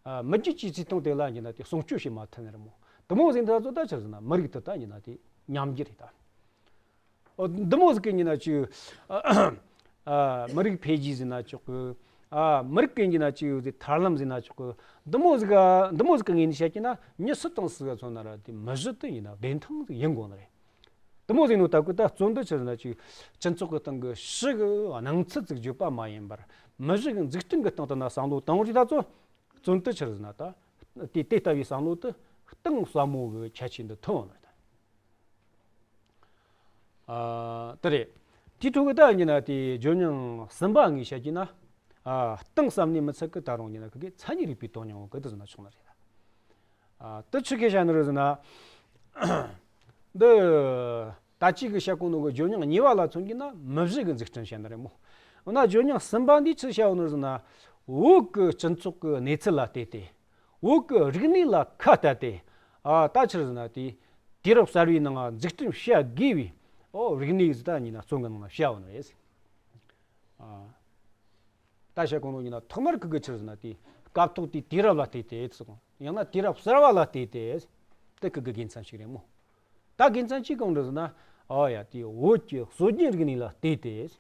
ཨ། མི་རྒྱུད་ཀྱི་བརྩི་མཐོང་དེ་ལ་ཡིན་ན་དེ་སྲུང་སྐྱོབ་བྱེད་མ་ཐུབ་ནི་རེད་མོ། དེ་མོ་ཟིག་ད་ཚོ་ད་ཆི་ཟེར་ན། མི་རིགས་དེ་ད་ཡིན་ན་དེ་ཉམས་རྒྱུ་རེད་ད། ཨོ། འདི་མོ་ཟིག་གི་ཡིན་ན་ཅིག་ཨ། མི་རིགས་འཕེལ་རྒྱས་ཟེར་ན་ཆོག་གི། ཨ། མི་རིགས་ཀྱི་ཡིན་ན་ཅིག་ཡོད་ཟེར། ཐར་ལམ་ཟེར་ན་ཆོག་གི། འདི་མོ་ཟིག་ག་འདི་མོ་ཟིག་གི་ངོས་ནས་བཤད་ཀྱི་ན། མྱི་སུ་དང་སུ་ག་མཚོན་ན་ར་དེ་མི་གཞི་དེ་ཡིན་ན་བདེན་མཐའ་ཟིག་ཡིན་དགོས་ནི་རེད། འདི་མོ་ཟིག་ནོ་ད་གི་ད་གཙོ་འདི་ཆི་ཟེར་ན་ཅིག་སྤྱི་ཚོགས་ཀྱི་སྟེང་གི་ཕྱི་གི་སྣང་ཚུལ་ཟིག་བརྗོད་པ་མ་ཡིན་པར། མི་གཞི་གི་འཛུགས་སྐྲུན་གི་སྟེང་དུ་ན་བསམ་བློ་བཏང་རིས་ད་ཚོ། གཙོ་འདི་ཆི་ཟེར་ན་ད། དེ་དེ་ལྟ་བུའི་བསམ་བློ་དེ་གཏིང་ཟབ་མོ་གི་ཁྱད་ཆོས་འདི་ཐོན་ཡོང་ནི་རེད་ད། ཨ། དེ་རེད། དེའི་ཐོག་གི་ད་ཡིན་ན་དེ་ཇོ་མྱང་གསུམ་པ་ངོས་བཤད་ཀྱི་ན། ཨ། གཏིང་ཟབ་ནས་མི་ཚད་གི་ད་རུང་ཡིན་ན་ཁི་གེ་མཚན་ཉིད་རིག་པའི་དོན་སྙིང་བོ་གི་དེ་ཟེར་ན་ཆོག་ནི་རེད། ཨ། དེ་ཆི་གེ་བཤད་ནི་རེད་ཟེར་ན། འདི་ད་ཅི་གི་བཤད་གོ་ནོ་གི་ཇོ་མྱང་གཉིས་པ་ལ་མཚོན་གྱི་ན་མི་གཞི་གི་འཛུགས་སྐྲུན་བཤད་ནི་རེད་མོ། འོ་ན་ཇོ་མྱང་གསུམ་པ་འདིས་ཆི་བཤད་ཡོད་ནི་རེད་ཟེར་ན། བོད་གི་སྤྱི་ཚོགས་གི་གནས་ཚུལ་ལ་བལྟས་ཏེ། བོད་ཀྱི་རིག་གནས་ལ་ཁ་གཏད་དེ། ཨ། ད་ཆི་རེད་ཟེར་ན་དེ་དུས་རབས་གསར་བའི་ནང་འཛུགས་སྐྲུན་བྱ་དགོས་པའི། ཨོ། རིག་གནས་ཟིག་ད་ཡིན་ན་རྩོམ་གི་ནང་ལ་བྱས་ཡོད་ནི་རེད། ཨ། ད་བཤད་གོ་ནོ་ཡིན་ན་ཐོག་མར་ཁི་གེ་ཆི་རེད་ཟེར་ན་དེ་སྐབས་ཐོག་དེའི་དུས་རབས་ལ་བལྟས་ཏེ་ཟེར་གོ། ཡང་ན་དུས་རབས་གསར་བ་ལ་བལྟས་ཏེ་དེ་ཁི་གེ་དགེ་མཚན་ཞིག་རེད་མོ། ད་དགེ་མཚན་ཅི་གང་རེད་ཟེར་ན། ཨོ་ཡ། དེ་བོད་ཀྱི་སྲོལ་རྒྱུན་རིག་གནས་ལ་བལྟས་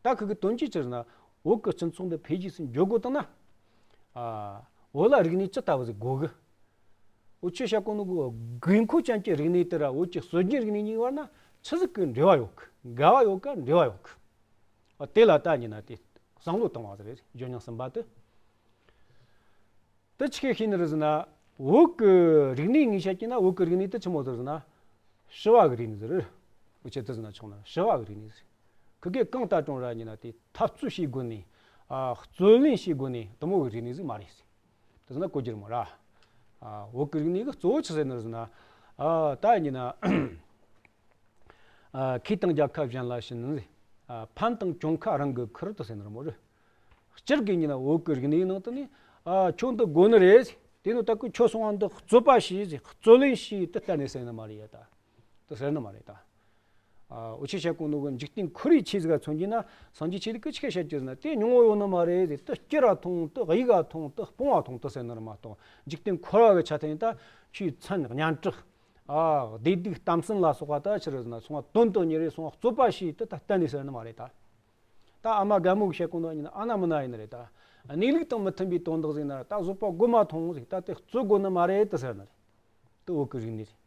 ཏེ། ད་ཁི་གེ་དོན་གྱིས་ཆི་རེད་ཟེར་ན། བོད་ཀྱི་སྤྱི་ཚོགས་འདི་འཕེལ་རྒྱས་སུ་འགྱོ་དགོས་བཏང་ན། ཨ། བོད་ལ་རིག་གནས་ཅི་ལྟ་བུ་ཟིག་དགོས་གི། འུ་ཆོས་བཤད་གོ་ནོ་གི་དགོས་མཁོ་ཅན་གྱི་རིག་གནས་དེ་ར་བོད་ཀྱི་སྲོལ་རྒྱུན་རིག་གནས་གཉིས་བར་ན་ཆི་ཟིག་གི་འབྲེལ་བ་ཡོད་གི། འགལ་བ་ཡོད་ག་འབྲེལ་བ་ཡོད་གི། ཨ། དེ་ལ་ད་ཡིན་ན་དེ་བསམ་བློ་བཏང་བ་ཟིག་རེད། ཇོ་མྱང་གསུམ་པ་དེ། དེ་ཆི་གེ་ཤེས་ནི་རེད་ཟེར་ན། བོད་ཀྱི་རིག་གནས་ངོས་བཤད་ཀྱི་ན། བོད་ཀྱི་རིག་གནས་དེ་ཆི་མོ་ཟིག་རེད་ཟེར་ན། ཞི་བ་གི་རིག་གནས་ཟིག་རེད། འུ་ཆོས་དེ་ཟེར་ན་ཆོག་ན། ཞི་བ་གི་རིག་གནས་ཟིག། ཁི་གེ་གང་ལྟར་ཀྲུང་ར་ཡིན་ན་དེ་འཐབ་རྩོད་བྱེད་དགོས་ནི། ཨ། རྩོད་ལེན་བྱེད་དགོས་ནི་དེ་མོ་གི་རིག་གནས་ཟིག་མ་རེད་ཟེར། དེ་ཟེར་ན་གོ་རྒྱུ་རེད་མོ་ར། ཨ། བོད་ཀྱི་རིག་གནས་གི་གཙོ་བོ་ཆི་ཟེར་ནི་རེད་ཟེར་ན། ཨ། ད་ཡིན་ན། ཨ། མཁས་དང་རྒྱལ་ཁ་གཞན་ལ་བྱིན། ཨ། ཕན་དང་གྱོང་ཁ་རང་གི་ཁུར་དུ་ཟེར་ནི་རེད་མོ་རེད། སྤྱིར་གི་ཡིན་ན་བོད་ཀྱི་རིག་གནས་ནང་དུ་ནི། ཨ། ཁྱོད་འདི་དགོས་ནི་རེད། དེ་ནི་ད་ཁོ་ཁྱོད་སོང་བ་འདི་རྩོད་པ་བྱས་ཟེར། རྩོད་ལེན་བྱས་དེ་གཏན་ནས་ཟེར་ནི་མ་རེད་ཡ་ད། དེ་ཟེར་ནི་མ་རེད་ད། ཨ། འུ་ཆོས་བཤད་གོ་ནོ་གི་འཇིག་རྟེན་ཁོར་ཡུག་ཆེ་ཟིག་ག་མཚོན་གྱི་ན། སངས་རྒྱས་ཆོས་ལུགས་ཀྱིས་ཆི་གེ་བཤད་རྒྱུ་ཟེར་ན། དེ་མྱོང་བོ་ཡོད་ནི་མ་རེད་ཟེར། དེ་སྐྱུར་བ་མཐོང་། དེ་གཡུག་ག་མཐོང་། དེ་སྤོང་བ་མཐོང་དེ་ཟེར་ནི་རེད་མ་གཏོགས། འཇིག་རྟེན་འཁོར་བ་གི་ཆ་དེ་ནི་ད་ཆོས་མཚན་སྙན་གྲགས། ཨ། བདེ་སྡུག་གཏམ་སྲོལ་ལ་སོགས་པ་ད་ཆི་རེད་ཟེར་ན། སོང་བ་དོན་དུ་གཉེར་རེ། སོང་བ་རྩོད་པ་བྱས་དེ་ད་གཏན་ནས་ཟེར་ནི་མ་རེད་ད། ད་ཨ་མ་རྒན་མོ་གིས་བཤད་གོ་ནོ་ཡིན་ན་ཨ་ན་མ་ན་ཡིན་ནི་རེད་ད། གནས་ལུགས་དང་མི་མཐུན་པའི་དོན་དག་ཟིག་ན་ད་བཟོད་པ་སྒོམ་མ་ཐོངས་ཟེར། ད་དེ་རྩོད་དགོས་ནི་མ་རེད་དེ་ཟེར་ནི་རེད། དེ་བོད་ཀྱི་རིག་གནས་རེད།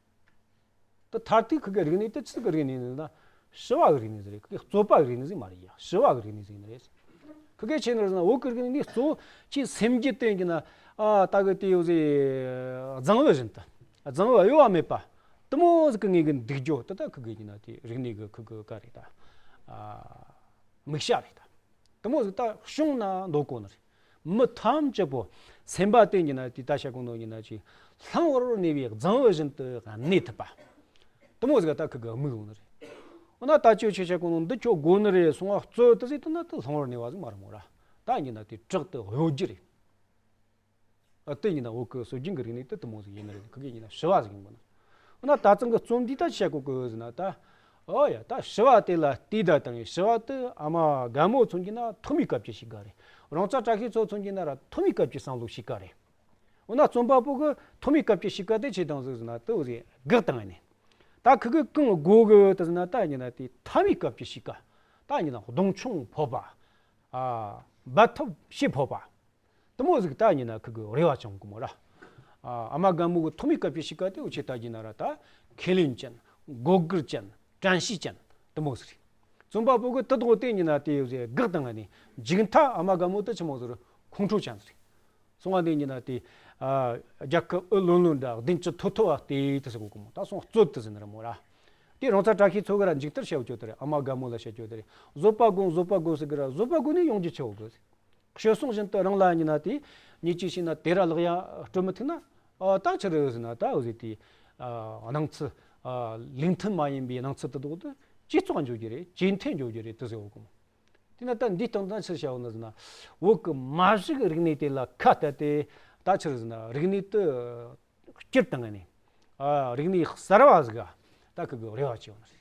དེ་མཐར་ཐུག་ཁི་གེ་རིག་གནས་དེ་ཆི་ཟིག་གི་རིག་གནས་ཡིན་ན། ཞི་བ་གི་རིག་གནས་ཟིག་རེད། ཁི་གེ་རྩོད་པ་གི་རིག་གནས་ཟིག་མ་རེད་ཡ། ཞི་བ་གི་རིག་གནས་ཟིག་ཡིན་ནི་རེད། ཁི་གེ་ཆི་ཟེར་ན། བོད་ཀྱི་རིག་གནས་གཙོ་བོ་ཆེས་སེམས་རྒྱུད་དེ་ཡིན་ན། ཨ། ད་གི་དེ་ཡོད་ཟེར། རྫིང་བུ་བཞིན་དུ། རྫིང་བུ་གཡོ་བ་མེད་པ་དེ་མོ་ཟིག་གི་ངེས་གི་འདུག་རྒྱུ་དེ་ད་ཁི་གེ་ཡིན་ན་དེ་རིག་གནས་གི་ཁི་གེ་ག་རེད་ད། ཨ། དམིགས་བྱ་རེད་ད། དེ་མོ་ཟིག་ད་བྱུང་ན་འདོད་གོ་ནི་རེད། མི་ཐམས་ཅད་པོ་སེམས་པ་དེ་ཡིན་ན་དེ་ད་བཤད་གོ་ནོ་ཡིན་ན་ཅིག་ལྷུང་བར་གནས་པའི་རྫིང་བུ་བཞིན་དུ་གནས་ཐུབ་པ། དེ་མོ་ཟིག་ད་ཁི་གེ་དམིགས་ཡོང་ནི་རེད། འོ་ན་ད་ཁྱོད་ཆོས་བཤད་གོ་ནོ་འདི་ཁྱོད་དགོས་ནི་རེད། སོང་བ་རྩོད་དེ་ཟེར་དུས་ན་དེ་ལྷུང་བར་གནས་པ་ཟིག་མ་རེད་མོ་ར། ད་ཡིན་ན་དེ་དྲག་ཏུ་གཡོ་རྒྱུ་རེད། ཨ་དེ་ཡིན་ན་བོད་ཀྱི་སྲོལ་རྒྱུན་གྱི་རིག་གནས་དེ་དེ་མོ་ཟིག་ཡིན་ནི་རེད། ཁི་གེ་ཡིན་ན་ཞི་བ་ཟིག་ཡིན་པ་ན། འོ་ན་ད་ཚང་གི་རྩོམ་འདི་ད་བཤད་གོ་གི་ཟེར་ན་ད། ཨོ་ཡ་ད་ཞི་བ་དེ་ལ་བལྟས་ད་དང་ཞི་བ་དེ་ཨ་མ་རྒན་མོ་མཚོན་གྱི་ན་ཐོག་མའི་སྐབས་ཀྱི་གཤིས་ཀ་རེད། རོང་ཚ་བཀྲ་ཤིས་མཚོ་མཚོན་གྱི་ན་ར་ཐོག་མའི་སྐབས་ཀྱི་བསམ་བློ་གཤིས་ཀ་རེད། འོ་ན་རྩོམ་པ་པོ་གི་ཐོག་མའི་སྐབས་ཀྱི་གཤིས་ཀ་དེ་ཆེ་དང་ཟིག་ཟེར་ན་དེ་འོ་ཟིག་སྒེག་དང་ནི། ད་ཁི་གི་གང་དགོས་གི་དེ་ཟེར་ན་ད་ཡིན་ན་དེ་མཐའ་མའི་སྐབས་ཀྱི་གཤིས་ཀ། ད་ཡིན་ན་གདོང་མཆོང་ཕོར་པ། ཨ་འབད་ཐབས་ཤེས་ཕོར་པ། དེ་མོ་ཟིག་ད་ཡིན་ན་ཁི་གི་རེ་བ་བཅང་གི་མོ་ར། ཨ་ཨ་མ་རྒན་མོ་གི་ཐོག་མའི་སྐབས་ཀྱི་གཤིས་ཀ་དེ་འུ་ཆེ་ད་ཡིན་ན་ར་ད་ཁས་ལེན་ཅན། མགོ་སྒུར་ཅན། དྲན་ཤེས་ཅན། དེ་མོ་ཟིག་རེད། རྩོམ་པ་པོ་གི་དེ་དག་དེ་ཡིན་ན་དེ་ཟིག་སྒེག་དང་ནི་མཇུག་མཐའ་ཨ་མ་རྒན་མོ་དེ་ཆི་མོ་ཟིག་རེད། ཁོང་ཁྲོ་ཅན་ཟིག་རེད། སོང་བ་དེ་ཡིན་ན་དེ། ཨ་རྒྱལ་ཁབ་ཨུ་ལོན་ལོན་འདྲ་གདན་ཅུ་ཐོ་ཐོ་བ་དེ་དེ་ཟེར་གོ་གི་མོ། ད་སོང་རྩོད་དེ་ཟེར་ནི་ར་མོ་ར། དེ་རོང་ཚ་བཀྲ་ཤིས་མཚོ་གི་ར་མཇུག་མཐར་བཤད་རྒྱུ་དེ་རེད། ཨ་མ་རྒན་མོ་ལ་བཤད་རྒྱུ་དེ་རེད། བཟོད་པ་དགོས། བཟོད་པ་དགོས་ཟེར་གི་ར། བཟོད་པ་དགོས་ནས་ཡོང་རྒྱུ་ཆེ་བོ་གི། ཤོད་སོང་བཞིན་དུ་རང་ལ་ཡིན་ན་དེ་ཉེས་ཅི་ཤེས་ན་དེ་ར་ལག་ཡ་སྤྲོད་མི་ཐུབ་ན། ཨ་ད་ཆི་རེད་ཟེར་ན་ད་འོ་ཟིག་དེ། ཨ་སྣང་ཚུལ། ཨ་ལུགས་མཐུན་མ་ཡིན་པའི་སྣང་ཚུལ་དེ་དག་དེ་ཇེ་བཙོག་འགྱོ་རྒྱུ་རེད། ཇེ་འཐེན་འགྱོ་རྒྱུ་རེད་དེ་ཟེར་བ་གོ། དེ་ན་ད་འདིའི་སྟེང་དུ་ཆི་བྱ་བ་ན་ཟེར་ན། བོད་ཀྱི་མ་གཞི་གི་རིག་གནས་དེ་ལ་ཁ་གཏད་དེ། ད་ཆི་རེད་ཟེར་ན་རིག་གནས་དེ་བསྐྱུར་བཏང་ནས། ཨ་རིག་གནས་གསར་བ་ཟིག་ག་ད་ཁི་གི་རེ་བ་བྱེད་བ་ན་རེད།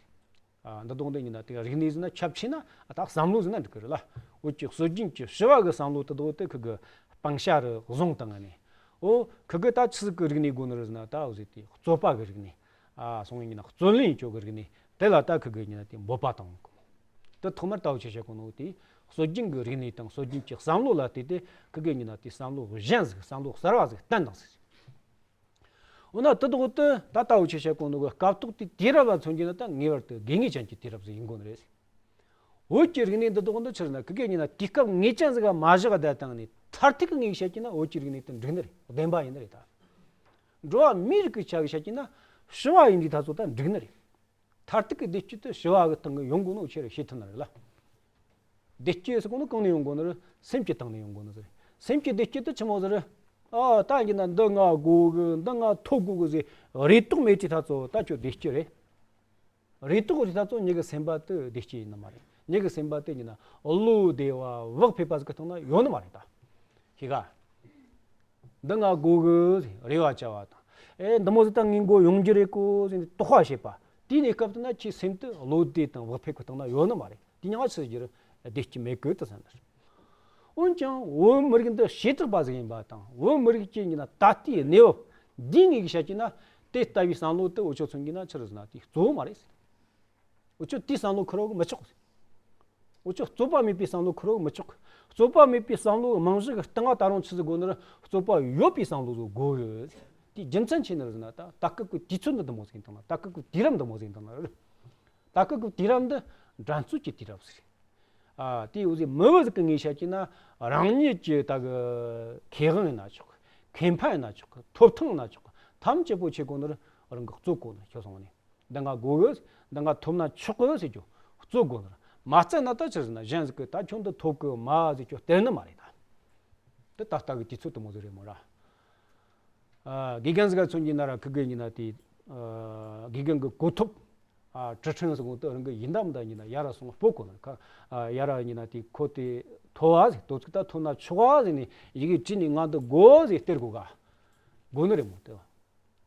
ཨ་འདི་དོན་དེ་ཡིན་ན་དེ་རིག་གནས་ཟེར་ན་ཁྱབ་ཆེ་ན་ད་བསམ་བློ་ཟེར་ན་འགྲིག་གི་རེད་ལ། བོད་ཀྱི་སྲོལ་རྒྱུན་གྱི་ཞི་བ་གི་བསམ་བློ་དེ་དག་དེ་ཁི་གི་སྤང་བྱ་རུ་བཟུང་བཏང་ནས། འོ་ཁི་གི་ད་ཆི་ཟིག་གི་རིག་གནས་དགོས་ནི་རེད་ཟེར་ན་ད་འོ་ཟིག་དེ་རྩོད་པ་གི་རིག་གནས། ཨ་སོང་ཡིན་ན་རྩོད་ལེན་བྱེད་གི་རིག་གནས་དེ་ལ་ད་ཁི་གི་ཡིན་ན་དེ་འབོད་པ་བཏང་གི། དེ་ཐོག་མར་ད་འོ་ཆི་བྱེད་གོ་ནོ་དེ་སྲོལ་རྒྱུན་གྱི་རིག་གནས་དང་སྲོལ་རྒྱུན་གྱི་བསམ་བློ་ལ་བལྟས་ཏེ་ཁི་གེ་ཡིན་ན་དེ་བསམ་བློ་གཞན་ཟིག་བསམ་བློ་གསར་བ་ཟིག་བསྟན་དང་ཟིག། འོ་ན་དེ་དག་དེ་ད་ལྟ་འུ་ཆི་བྱེད་གོ་ནོ་གི་སྐབས་ཐོག་དེ་དུས་རབས་ལ་མཚོན་གྱི་ན་ད་ངེས་པར་དུ་དགོས་ངེས་ཅན་གྱི་དུས་རབས་ཟིག་ཡིན་དགོས་ནི་རེད། བོད་ཀྱི་རིག་གནས་འདི་དག་འདི་ཆི་རེད་ན་ཁི་གེ་ཡིན་ན་དུས་སྐབས་ངེས་ཅན་ཟིག་ག་མ་བཞག་བསྡད་བཏང་ནས་མཐར་ཐུག་གི་ངེས་བཤད་ཀྱི་ན་བོད་ཀྱི་རིག་གནས་དེ་འགྲིག་ནི་རེད། བདེན་པ་ཡིན་ནི་རེད་ད། འགྲོ་བ་མིའི་རིགས་ཀྱི་ཆ་གི་བཤད་ཀྱི་ན་ཞི་བ་ཡིན་དུས་ད་ཚོ་ད་འགྲིག་ནི་རེད། མཐར་ཐུག་གི་བདེ་སྐྱིད་དེ་ཞི་བ་གི་སྟེང་གི་ཡོང་དགོས་ནོ་ཆེ་རེ་ཤེས་ཐུབ་ན་རེད་ལ། བདེ་སྐྱིད་ཟེར་གོ་ནོ་གང་ནས་ཡོང་དགོས་ནི་རེད། སེམས་ཀྱི་སྟེང་ནས་ཡོང་དགོས་ནི་ཟེར། སེམས་ཀྱི་བདེ་སྐྱིད་དེ་ཆི་མོ་ཟེར། ཨ་ད་ཡིན་ན་འདི་ང་དགོས་གི་འདི་ང་ཐོབ་དགོས་གི་ཟེར་རེ་དོགས་མེད་དུས་ད་ཚོ་ད་ཁྱོད་བདེ་སྐྱིད་རེད། རེ་དོགས་རེ་ད་ཚོ་མྱི་གི་སེམས་པ་དེ་བདེ་སྐྱིད་ཡིན་ནི་མ་རེད། མྱི་གི་སེམས་པ་དེ་ཡིན་ན་བློ་བདེ་བ་བག་ཕེབས་པ་ཟིག་གི་སྟེང་ན་ཡོད་ནི་མ་རེད་ད། ཤེས་ག་འདི་ང་དགོས་གི་རེ་བ་བྱ་བ་དང་། ཨེ་འདི་མོ་ཟིག་ད་ངས་མགོ་ཡོང་རྒྱུ་རེད་གོ་ཟེར་ནས་དོགས་པ་བྱེད་པ། དེའི་གནས་སྐབས་དེ་ན་ཁྱེད་སེམས་དེ་བློ་བདེ་དང་བག་ཕེབས་ཀྱི་སྟེང་ན་ཡོད་ནི་མ་རེད། དེ་ཉག་ཆི་རྒྱུ་རེད། བདེ་སྐྱིད་མེད་གི་དེ་ཟེར་ནི་རེད། འོན་ཀྱང་བོད་མི་རིགས་འདི་བྱེ་བྲག་པ་ཟིག་ཡིན་པ་དང་བོད་མི་རིགས་ཀྱི་ཡིན་ན་ད་ལྟའི་གནས་བབ་འདིའི་ངོས་ཀྱི་བཤད་ཀྱི་ན་དེ་ལྟ་བུའི་བསམ་བློ་དེ་འུ་ཆོ་མཚོན་གྱི་ན་ཆི་རེད་ཟེར་ན་དེ་གཙོ་བོ་མ་རེད། འུ་ཆོ་དེའི་བསམ་བློ་འཁོར་བ་མི་ཆོག་འུ་ཆོ་རྩོད་པ་མེད་པའི་བསམ་བློ་འཁོར་བ་མི་ཆོག་རྩོད་པ་མེད་པའི་བསམ་བློའི་རྨང་གཞི་གི་སྟེང་ང་ད་རུང་ཆི་ཟིག་དགོས་ནི་རེད། རྩོད་པ་ཡོད་པའི་བསམ་བློ་ཟིག་དགོས་གི། དེའི་རྒྱུ་མཚན་ཆི་ནི་རེད་ཟེར་ན་ད་ད་སྐབས་ཀྱི་དུས་ཚོད་འདི་འདི་མོ་ཟིག་ཡིན་དང་ན། ད་སྐབས་ཀྱི་དུས་རབས་འདི་མོ་ཟིག་ཡིན་དང་ན་རེད། ད་སྐབས་ཀྱི་དུས་རབས་འདི་འགྲན་རྩོད་ཀྱི་དུས་རབས་ཟིག་རེད། ཨ་དེའི་འོ་ཟིག་མི་བུ་ཟིག་གི་ངོས་བཤད་ཀྱི་ན་རང་ཉིད་ཀྱི་ད་གི་ཁེ་དབང་ཡིན་ན་ཆོག་གི། ཁེ་ཕན་ཡིན་ན་ཆོག་གི། ཐོབ་ཐང་ཡིན་ན་ཆོག་གི། ཐམས་ཅད་པོ་ཆེ་གོ་ནི་རེད། རང་གི་རྩོད་གོ་ནི་ཁྱོད་སོང་ནས། འདི་ང་དགོས་གི། འདི་ང་ཐོབ་ན་ཆོག་གི་ཟེར་རྒྱུ་རྩོད་དགོས་ནི་རེད། མ་རྩོད་ན་ད་ཆི་ཟེར་ན་གཞན་ཟིག་གིས་ད་ཁྱོད་འདི་ཐོབ་གི་མ་ཟེར་རྒྱུ་སྟེར་ནི་མ་རེད་ད། དེ་ད་ལྟ་གི་དུས་ཚོད་དེ་མོ་ཟིག་རེད་མོ་ར། ཨ་དགེ་རྒན་ཟིག་ག་མཚོན་གྱི་ན་ར་ཁི་གེ་ཡིན་ན་དེ། ཨ་དགེ་རྒན་གི་གོ་ཐོབ། ཨ་ཁྲི་ཕྲེང་ཟེར་གོ་དེ་རང་གི་ཡིན་དམ་ད་ཡིན་ན་ཡར་ར་སོང་སྤོ་གོ་ན་ཁ། ཨ་ཡར་ར་ཡིན་ན་དེ་ཁོ་དེ་ཐོབ་བ་ཟེར། དོ་ཚིགས་ད་ཐོབ་ན་ཆོག་བ་ཟེར་ནས་ཡི་གེ་བྲིས་ནས་ང་འདི་དགོས་ཟེར་སྟེར་གོ་ག་དགོས་ནི་རེད་མོ་དེ།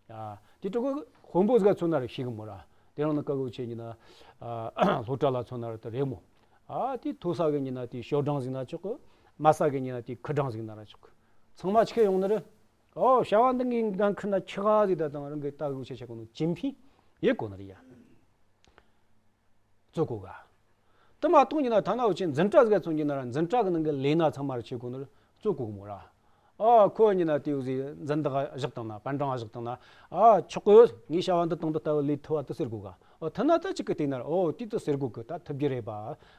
ཨ་དེ་ཕྲུ་གུ་དཔོན་པོ་ཟིག་ག་མཚོན་ན་ར་ཤེས་གི་མོ་ར། དེ་རང་ནི་ཀ་གོ་ཆེ་ཡིན་ན། ཨ་སློབ་གྲྭ་ལ་མཚོན་ན་ར་དེ་རེད་མོ། ཨ་དེ་མཐོ་ས་གི་ཡིན་ན་དེ་ཞོལ་གྲངས་ཟིག་ན་ཆོག་གི། དམའ་ས་གི་ཡིན་ན་དེ་ཁུལ་གྲངས་ཟིག་ན་ར་ཆོག་གི། ཚང་མ་ཆི་གེ་ཡོང་ནི་རེད། ཨོ་བྱ་བ་འདི་ངའི་འགན་ཁུར་ན་ཆི་ག་ཟིག་ད་དང་རང་གི་ལྟ་གི་ཆ་ཆ་གོ་ནོ་ཅིན་ཕིང་ཡེ་གོ་ནི་རེད་ཡ། རྩོད་གོ་ག་དེ་མ་གཏོགས་ཡིན་ན་ཐ་ན་འུ་ཆོ་འཛིན་གྲྭ་ཟིག་ག་མཚོན་གྱི་ན་ར་འཛིན་གྲྭ་གི་ནང་གི་ལས་སྣ་ཚང་མ་ར་ཆི་གོ་ནི་རེད། རྩོད་གོ་གི་མོ་ར། ཨ་ཁོ་ཡིན་ན་དེ་འུ་ཟིག་འཛིན་བདག་བཞག་བཏང་ན་པན་ཀྲང་བཞག་བཏང་ན། ཨ་ཆོག་གི། ངས་བྱ་བ་འདི་དང་འདི་ལྟ་བུ་ལས་ཐུབ་བ་དེ་ཟེར་གོ་ག་ཨོ་ཐ་ན་ད་ཅིག་གི་སྟེང་ན་ར་ཨོ་དེ་དེ་ཟེར་གོ་གི། ད་ཐུབ་རྒྱུ་རེད་པ།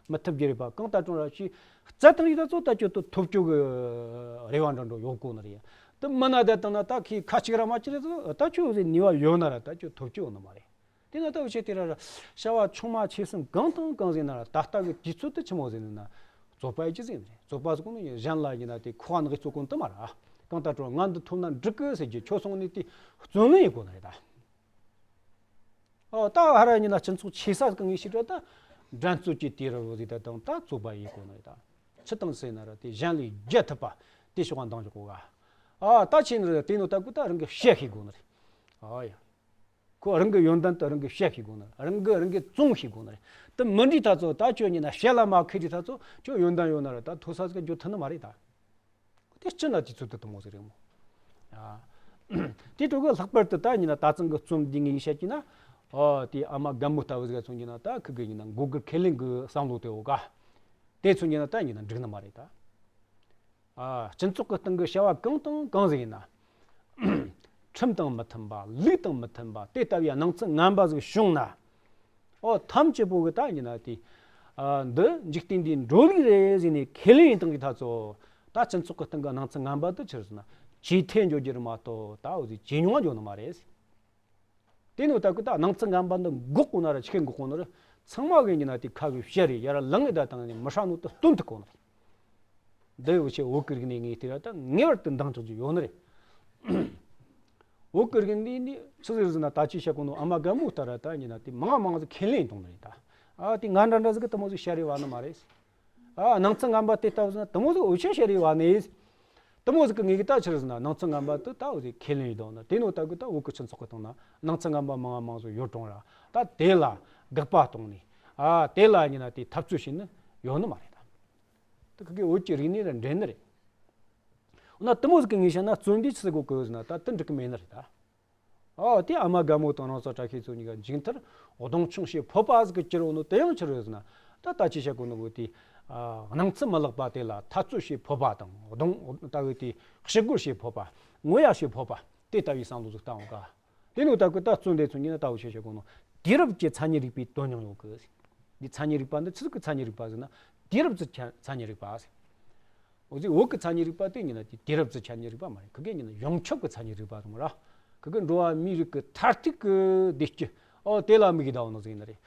མི་ཐུབ་རྒྱུ་རེད་པ། གང་ལྟར་ཀྲུང་ར་ཤི་རྩ་དང་ཡིད་ད་ཚོ་ད་ཁྱོད་དེ་ཐོབ་རྒྱུ་གི་རེ་བ་འདྲ་འདྲ་ཡོད་གོ་ནི་རེད། དེ་མིན་ན་ད་བཏང་ན་ད་ཁི་ཁ་ཅིག་ར་མ་ཅིག་རེད། ད་ཁྱོད་འུ་ཟིག་ནུས་པ་ཡོད་ན་ར་ད་ཁྱོད་ཐོབ་རྒྱུ་ཡོད་ནི་མ་རེད། དེ་ན་ད་འུ་ཆོ་དེ་ར་ར་བྱ་བ་ཆུང་མ་ཆེ་གསུམ་གང་དང་གང་ཟིག་ན་ར་ད་ལྟ་གི་དུས་ཚོད་དེ་ཆི་མོ་ཟིག་ན་རྩོད་པ་ཡི་ཅི་ཟིག་རེད། རྩོད་པ་ཟེར་གོ་ནོ་གཞན་ལ་ཡིན་ན་དེ་ཁོ་ཨ་ནག་གི་རྩོད་གོ་ནི་དེ་མ་ར། གང་ལྟར་ཀྲུང་ང་འདི་ཐོབ་ན་འགྲིག་གི་ཟེར་རྒྱུ་ཁྱོད་སོང་ནས་དེ་རྩོད་ལེན་ཡེ་གོ་ནི་རེད་ད། ཨོ་ད་ཧ་ར་ཡིན་ན་སྤྱི་ཚོགས་ཆེ་ས་གང་ངེས་ཤེས་ར་ད་འགྲན་རྩོད་ཀྱི་དུས་རབས་ཟིག་ད་དང་ད་རྩོད་པ་ཡེ་གོ་ནི་རེད་ད། ཁྲི་དང་ཟེར་ན་ར་དེ་གཞན་ལས་རྒྱལ་ཐུབ་པ་དེ་ཕྱོགས་འདང་རྒྱག་གོ་ག་ཨ་ད་ཆེ་ནི་ར་དེ་ནོ་ད་ཀུ་ད་རང་གི་བཤད་ཤེས་དགོས་ནི་རེད། ཨ་ཡ། ཁོ་རང་གི་ཡོན་ཏན་དུ་རང་གི་བཤད་ཤེས་དགོས་ནི་རེད། རང་གི་རང་གི་བཙོང་ཤེས་དགོས་ནི་རེད། དེ་མི་འདྲི་ད་ཚོ་ད་ཁྱོད་ཉིན་ན་བཤད་ལ་མ་ཁི་འདྲི་ད་ཚོ་ཁྱོད་ཡོན་ཏན་ཡོད་ན་ར་ད་མཐོ་ས་ཟིག་འགྱོ་ཐུབ་ནི་མ་རེད་ད། དེ་སྤྱི་ན་དུས་ཚོད་དུ་དུ་མོ་ཟིག་རེད་མོ། ཨ། དེ་འཕྲོ་གི་ལྷག་པར་དུ་ད་ཉིན་ན་ད་ཚང་གི་རྩོམ་འདི་ངས་བཤད་ཀྱི་ན། ཨོ་དེ་ཨ་མ་རྒན་མོ་ལྟ་བུ་ཟིག་ཚོ་ཉིན་ན་ད་ཁི་གི་ཉིན་ན་མགོ་གི་ཁས་ལེན་གི་བསམ་བློ་དེ་འོ་ག་དེ་ཚོ་ཉིན་ན་ད་ཉིན་ན་འགྲིག་ནི་མ་རེད་ད། ཨ། སྤྱི་ཚོགས་ཀྱི་སྟེང་གི་བྱ་བ་གང་དང་གང་ཟིག་ཡིན་ན། ཁྲིམས་དང་མི་མཐུན་པ། ལུགས་དང་མི་མཐུན་པ། དེ་ལྟ་བུའི་སྣང་ཚུལ་ངན་པ་ཟིག་བྱུང་ན། ཨོ་ཐམས་ཅད་པོ་གི་ད་ཡིན་ན་དེ། ཨ། འདི་འཇིག་རྟེན་འདིའི་འགྲོ་ལུགས་རེད་ཟེར་ནས་ཁས་ལེན་ཡིན་སྟངས་ཀྱི་ཐ་ཚོ། ད་སྤྱི་ཚོགས་ཀྱི་སྟེང་གི་སྣང་ཚུལ་ངན་པ་དེ་ཆི་རེད་ཟེར་ན། ཇེ་ཐེ་འགྱོ་རྒྱུ་རེད་མ་གཏོགས་ད་འོ་ཟིག་ཇེ་ཉུང་བ་འགྱོ་ནི་མ་རེད། དེ་ནོ་ད་ཀུ་ད་སྣང་ཚུལ་ངན་པ་འདི་འགོག་གོ་ན་ར་ཆི་གེ་འགོག་གོ་ན་ར་ཚང་མ་གི་ཉིན་ན་དེ་ཁ་གི་བཤད་རེ་ཡར་ལངས་ངེ་ད་དང་ནི་མི་ཧྲ་ནོ་དུ་སྟོན་ཐུབ་གོ་ན་རེད། འདི་ཡོ་ཆེ་བོད་ཀྱི་རིག་གནས་ངེས་དེ་ར་ད་ངེས་པར་དུ་འདང་ཆོག་རྒྱུ་ཡོད་ནི་རེད། བོད་ཀྱི་རིག་གནས་ནི་ཆི་ཟེར་ཟེར་ན་ད་ཅི་བཤད་གོ་ནོ་ཨ་མ་རྒན་མོ་ལྟར་ར་ད་ཉིན་ན་དེ་མང་མང་ཟིག་ཁས་ལེན་གཏོང་ནི་རེད་ད། ཨ་དེ་ང་འདྲ་འདྲ་ཟིག་གི་དུ་མོ་ཟིག་བཤད་རེ་བ་ནི་མ་རེད། ཨ། སྣང་ཚུལ་ངན་པ་དེ་ལྟ་བུ་ཟིན་ན་དུ་མོ་ཟིག་འུ་ཆོས་བཤད་རེ་བ་ནས། དུ་མོ་ཟིག་གི་ངེས་ཀྱི་ད་ཆི་རེད་ཟེར་ན་སྣང་ཚུལ་ངན་པ་དེ་ད་འུ་ཟིག་ཁས་ལེན་ཡོད་དོ་ན་དེ་ནོ་ད་གི་ད་བོད་ཀྱི་སྤྱི་ཚོགས་ཀྱི་སྟེང་ན་སྣང་ཚུལ་ངན་པ་མང་ང་མང་ཟིག་ཡོད་གྲོང་ར་ད་དེ་ལ་དགག་པ་གཏོང་ནས། ཨ། དེ་ལ་ཉིན་ན་དེ་འཐབ་རྩོད་བྱེད་ནི་ཡོད་ནི་མ་རེད་ད། དེ་གི་བོད་ཀྱི་རིག་གནས་ལ་འགྲན་ནི་རེད། འོ་ན་དུ་མོ་ཟིག་གི་ངེས་བཤད་ན་རྩོམ་འདི་ཆི་ཟིག་གོ་གི་ཟེར་ན་ད་དེ་འགྲིག་གི་མེད་ནི་རེད་ད། ཨོ་དེ་ཨ་མ་རྒན་མོ་དང་རང་སོ་བཀྲ་ཤིས་ཚོ་གཉིས་ཀ་མཇུག་མཐར་གདོང་མཆོང་བྱེད་ཕོད་པ་ཟིག་གི་གྱུར་འོ་ནོ་དེ་ཡང་ཆི་རེད་ཟེར་ན། ད་ད་ཅི་བཤད་གོ་ནོ་གོ་དེ། ཨ། སྣང་ཚུལ་མི་ལེགས་པ་དེ་ལ་འཐབ་རྩོད་བྱེད་ཕོད་པ་དང་གདོང་ལྟ་བུ་དེ་ཞི་རྒོལ་བྱེད་ཕོད་པ། ངོ་ཡ་བྱེད་ཕོད་པ་དེ་ལྟ་བུའི་བསམ་བློ་ཟིག་བཏང་འོ་ག་དེ་ནོ་ད་གི་ད་རྩོམ་དེ་ཚོ་གཉིས་ན་ད་འུ་ཆོས་བཤད་གོ་ནོ་དུས་རབས་ཀྱི་མཚན་ཉིད་རིག་པའི་དོན་སྙིང་ཡོད་གི་འདི་མཚན་ཉིད་རིག་པ་འདི་ཆི་ཟིག་གི་མཚན་ཉིད་རིག་པ་ཟེར་ན་དུས་རབས་ཀྱི་མཚན་ཉིད་རིག་པ་ཟེར། འོ་ཟིག་བོད་ཀྱི་མཚན་ཉིད་རིག་པ་དེ་ཉིན་ན་དེ་དུས་རབས་ཀྱི་མཚན་ཉིད་རིག་པ་མ་རེད། ཁི་གེ་ཉིན་ན་ཡོངས་ཁྱབ་ཀྱི་མཚན་ཉིད་རིག་པ་དང་ར། ཁི་གེ་འགྲོ་བ་མིའི་རིགས་ཀྱི་མཐར་ཐུག་གི་བདེ་སྐྱིད་ཨོ་དེ་ལ་དམིགས་ཡོད་ནོ་ཟིག་ཡིན་ནི་རེད།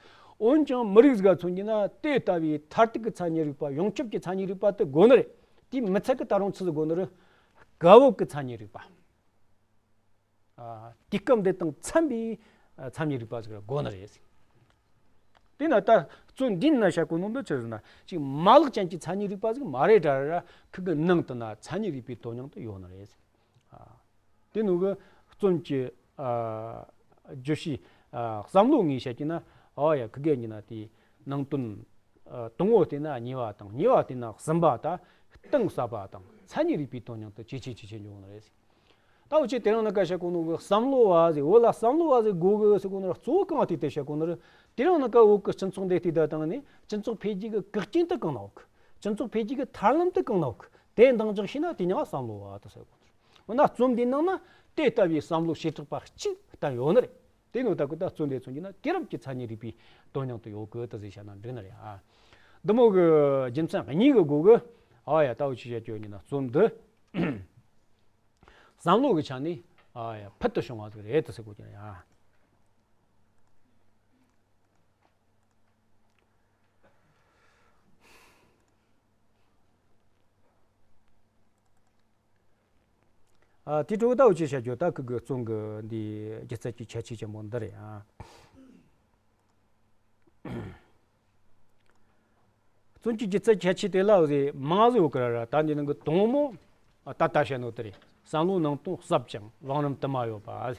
འོན་ཀྱང་མི་རིགས་ཟིག་ག་མཚོན་གྱི་ན་དེ་ལྟ་བུའི་མཐར་ཐུག་གི་མཚན་ཉིད་རིག་པ་ཡོངས་ཁྱབ་ཀྱི་མཚན་ཉིད་རིག་པ་དེ་དགོས་ནི་རེད། དེ་མི་ཚད་ཀྱི་ད་རུང་ཆི་ཟིག་དགོས་ནི་རེད། སྐབས་བབ་ཀྱི་མཚན་ཉིད་རིག་པ། ཨ། དུས་སྐབས་འདི་དང་འཚམ་པའི་ཨ་མཚན་ཉིད་རིག་པ་ཟིག་དགོས་ནི་རེད། དེས་ན་ད་རྩོམ་འདི་ན་བཤད་གོ་ནོ་འདི་ཆི་ཟེར་ན་ཅིག་མ་ལག་ཅན་གྱི་མཚན་ཉིད་རིག་པ་ཟིག་མ་རེད་དྲ་ར་ཁི་གི་ནང་དུ་ན་མཚན་ཉིད་རིག་པའི་དོན་སྙིང་དུ་ཡོད་ནི་རེད། ཨ། དེ་ནོ་གི་རྩོམ་གྱི་ཨ་བརྗོད་བྱའི་ཨ་བསམ་བློ་ངོས་བཤད་ཀྱི་ན་ཨ་ཡ་ཁི་གེ་ཉིན་ན་དེ་ནང་དོན་ཨ་དང་པོ་བལྟས་ན་གཉིས་པ་དང་གཉིས་པ་བལྟས་ན་གསུམ་པ་ད་གཏིང་ཟབ་པ་དང་མཚན་ཉིད་རིག་པའི་དོན་སྙིང་དུ་ཇེ་ཆེ་ཇེ་ཆེ་འགྱོ་ནི་རེད། ད་འུ་ཆོས་དེ་རིང་ནི་ཀ་བཤད་གོ་ནོ་གི་བསམ་བློ་བ་ཟེར་བོད་ལ་བསམ་བློ་བ་ཟེར་དགོས་གི་ཟེར་གོ་ནོ་གཙོ་བོ་གང་དེ་དེ་བཤད་གོ་ནོ་རེད། དེ་རིང་ནི་ཀ་བོད་ཀྱི་སྤྱི་ཚོགས་འདི་ལྟའི་ད་དང་ནི་སྤྱི་ཚོགས་འཕེལ་རྒྱས་ཀྱི་བཀག་རྐྱེན་དུ་གང་ན་འོག་སྤྱི་ཚོགས་འཕེལ་རྒྱས་ཀྱི་ཐབས་ལམ་དུ་གང་ན་འོག་དེ་འདང་རྒྱག་ཤེས་ན་དེ་ཉག་བསམ་བློ་བ་དུ་ཟེར་གོ་ནོ་རེད། འོ་ན་རྩོམ་འདིའི་ནང་ན་དེ་ལྟ་བུའི་བསམ་བློ་བྱེ་བྲག་པ་གཅིག་བསྟན་ཡོད་ནི་རེད། དེ་ནོ་ད་ཀུ་ད་རྩོམ་འདི་མཚོན་གྱི་ན་དུས་རབས་ཀྱི་མཚན་ཉིད་རིག་པའི་དོན་སྙིང་དུ་ཡོད་གི་དུ་ཟེར་བཤད་ན་འགྲིག་ནི་རེད་ཨ། འདི་མོ་གི་རྒྱུ་མཚན་གཉིས་ཀྱི་སྒོ་གི་ཨ་ཡ་ད་འུ་ཆོས་བཤད་རྒྱུ་ཡིན་ན་རྩོམ་འདི། བསམ་བློ་གི་ཆ་ནས་ཨ་ཡ་ཕུལ་དུ་བྱུང་བ་ཟིག་རེད་དུ་ཟེར་དགོས་ཀྱི་རེད་ཨ། ཨ་དེ་འཕྲོ་ད་འུ་ཆོས་བཤད་རྒྱུ་ད་ཁུ་གི་རྩོམ་གི་འདི་སྒྱུ་རྩལ་གྱི་ཁྱད་ཆོས་ཆེན་པོ་འདི་རེད་ཨ། རྩོམ་གྱི་སྒྱུ་རྩལ་ཁྱད་ཆོས་དེ་ལ་འོ་ཟེ་མང་ཟིག་ཡོད་ཀི་ར་ར། ད་འདི་ནང་གི་དང་མོ་ཨ་ད་ལྟ་བཤད་ནོ་དེ་རེད། བསམ་བློའི་ནང་དོན་ཟབ་ཅིང་བང་རིམ་དུ་མ་ཡོད་པ།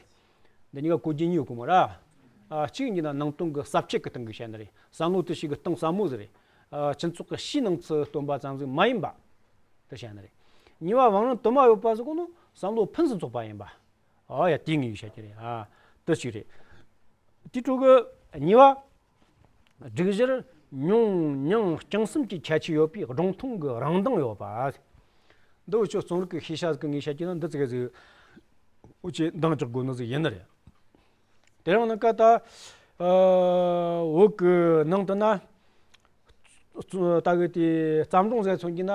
འདི་གཉིས་ཀ་གོ་རྒྱུ་གཉིས་ཡོད་གི་མོ་ར། ཨ་གཅིག་འདི་ན་ནང་དོན་གི་ཟབ་ཆོས་ཀྱི་སྟེང་གི་བཤད་ནི་རེད། བསམ་བློ་དེ་ཞིག་གི་གཏིང་ཟབ་མོ་ཟིག་རེད། ཨ་སྤྱི་ཚོགས་ཀྱི་ཕྱིའི་སྣང་ཚུལ་སྟོན་པ་ཙམ་ཟིག་མ་ཡིན་པ་དེ་བཤད་ནི་རེད། གཉིས་པ་བང་རིམ་དུ་མ་ཡོད་པ་ཟེར་གོ་ནོ་བསམ་བློ་ཕུན་སུམ་ཚོགས་པ་ཡིན་པ། ཨ་ཡ་དེ་ངས་བཤད་ཀྱི་རེད་ཨ། དེ་གཅིག་རེད། དེ་འཕྲོ་གི་གཉིས་པ། སྒྲིག་གཞིར་མྱོང་མྱོང་རྐྱང་གསུམ་གྱི་ཁྱད་ཆོས་ཡོད་པའི་སྒྲུང་ཐུང་གི་རང་མདངས་ཡོད་པ། འདི་འུ་ཆོ་རྩོམ་རིག་གི་ཤེས་བྱ་ཟིག་གི་ངས་བཤད་ཀྱི་ན་འདི་ཙི་གེ་ཟིག་འུ་ཆོས་འདང་རྒྱག་དགོས་ནི་ཟིག་ཡིན་ནི་རེད། དེ་རིང་ནི་ཀ་ད་ཨ་བོད་གི་ནང་དུ་ན་ད་གི་དེ་བརྩམས་སྒྲུང་ཟེར་མཚོན་གྱི་ན།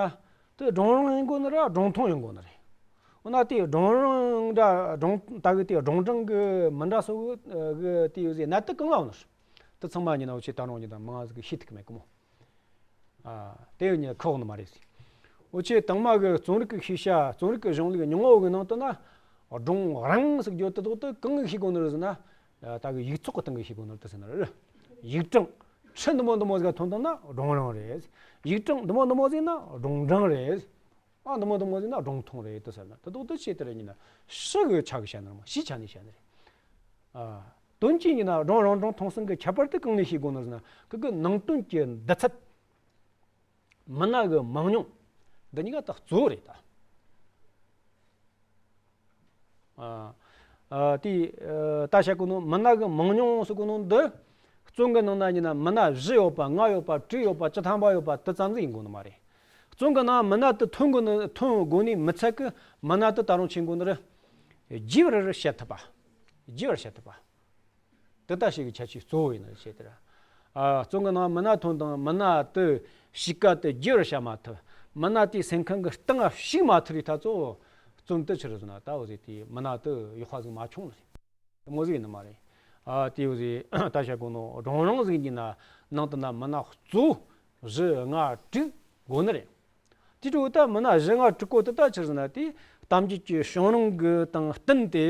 དེ་སྒྲུང་རིང་ཡིན་དགོས་ནི་ར་སྒྲུང་ཐུང་ཡིན་དགོས་ནི་རེད། འོ་ན་དེ་སྒྲུང་རིང་འདྲ་སྒྲུང་ད་གི་དེ་སྒྲུང་རིང་གི་མི་འདྲ་སོ་གི་དེ་ཡོད་ཟེར་ན་དེ་གང་ལ་འོ་ནི་རེད། དེ་ཚང་མ་ཉིན་ན་འུ་ཆོས་ད་རུང་ཉིན་ད་མང་ཟིག་གི་ཤེས་ཐུབ་ཀྱི་མེད་གི་མོ། ཨ་དེ་ཡོད་ཉིན་ཁག་ནི་མ་རེད་ཟེར། འུ་ཆོས་དང་མ་གི་རྩོམ་རིག་གི་ཤེས་བྱ་རྩོམ་རིག་གི་གཞུང་ལུགས་མྱོང་བ་གི་ནང་དུ་ན་སྒྲུང་རིང་ཟིག་བརྗོད་དེ་དོག་དེ་གང་གི་ཤེས་དགོས་ནི་རེད་ཟེར་ན། ད་གི་ཡིག་ཚོགས་ཀྱི་སྟེང་གི་ཤེས་དགོས་ནོ་དེ་ཟེར་ན་རེད། ཡིག་གྲངས་ཁྲི་འདི་མོ་འདི་མོ་ཟིག་ཐོན་བཏང་ན་སྒྲུང་རིང་རེད། ཡིག་གྲངས་འདི་མོ་འདི་མོ་ཟིག་ན་སྒྲུང་གྲངས་རེད། ཨ་འདི་མོ་འདི་མོ་ཟིག་ན་སྒྲུང་ཐུང་རེད་དུ་ཟེར་ན། དེ་དག་དེ་ཆེ་དེ་རེད་ཡིན་ན་ཕྱི་གི་ཆ་གི་བཤད་ན་རེད་མ། ཕྱིའི་ཆ་ནས་བཤད་ན་རེད། ཨ་དོན་གྱིས་ཡིན་ན་སྒྲུང་རང་སྒྲུང་ཐུང་གསུམ་གི་ཁྱད་པར་དེ་གང་ནས་ཤེས་དགོས་ནི་ཟེར་ན། ཁོ་གི་ནང་དོན་གྱི་འདི་ཚད། མི་སྣ་གི་མང་ཉུང་། འདི་གཉིས་ཀ་ད་གཙོ་བོ་རེད་ད། ཨ་ཨ་དེ་ཨ་ད་བཤད་གོ་ནོ་མི་སྣ་གི་མང་ཉུང་ཟེར་གོ་ནོ་འདི། རྩོམ་གི་ནང་ན་ཡིན་ན་མི་སྣ་བཞི་ཡོད་པ། ལྔ་ཡོད་པ། དྲུག་ཡོད་པ། བཅུ་ཐམ་པ་ཡོད་པ་དེ་ཙམ་ཟིག་ཡིན་དགོས་ནི་མ་རེད། རྩོམ་གི་ནང་མི་སྣ་དེ་ཐོན་དགོས་ནི་ཐོན་དགོས་ནི་མི་ཚད་གི། མི་སྣ་དེ་ད་རུང་ཆེན་དགོས་ནི་རེད། རྒྱས་པར་བཤད་ཐུབ་པ། རྒྱས་པར་བཤད་ཐུབ་པ། དེ་ལྟ་ཞིག་གི་ཁྱད་ཆོས་གཙོ་བོ་ཡིན་ནི་བྱས་ཏེ། ཨ་རྩོམ་གི་ནང་མི་སྣ་ཐོན་དང་མི་སྣ་དེ་གཤིས་ཀ་དེ་རྒྱས་པར་བཤད་མ་ཐུབ། མི་སྣ་དེའི་སེམས་ཁམས་གི་སྟེང་ཞུགས་མ་ཐུབ་རིགས་ད་ཚོ་རྩོམ་དེ་ཆི་རེད་ཟེར་ན་ད་འོ་ཟིག་དེ་མི་སྣ་དེ་ཡག་པ་ཟིག་མ་བྱུང་ནི་རེད། དེ་མོ་ཟིག་ཡིན་ནི་མ་རེད། ཨ་དེ་འོ་ཟིག་ད་བཤད་གོ་ནོ་སྒྲུང་རིང་ཟིག་ཡིན་ན་ནང་དུ་ན་མི་སྣ་གཙོ་བོ་བཞི་ལྔ་དྲུག་དགོས་ནི་རེད། དེ་འཕྲོ་ད་མི་སྣ་བཞི་ལྔ་དྲུག་གོ་དེ་ད་ཆི་ཟེར་ན། དེ་གཏམ་རྒྱུད་ཀྱི་བྱུང་རིམ་གི་དང་བསྟུན་ཏེ་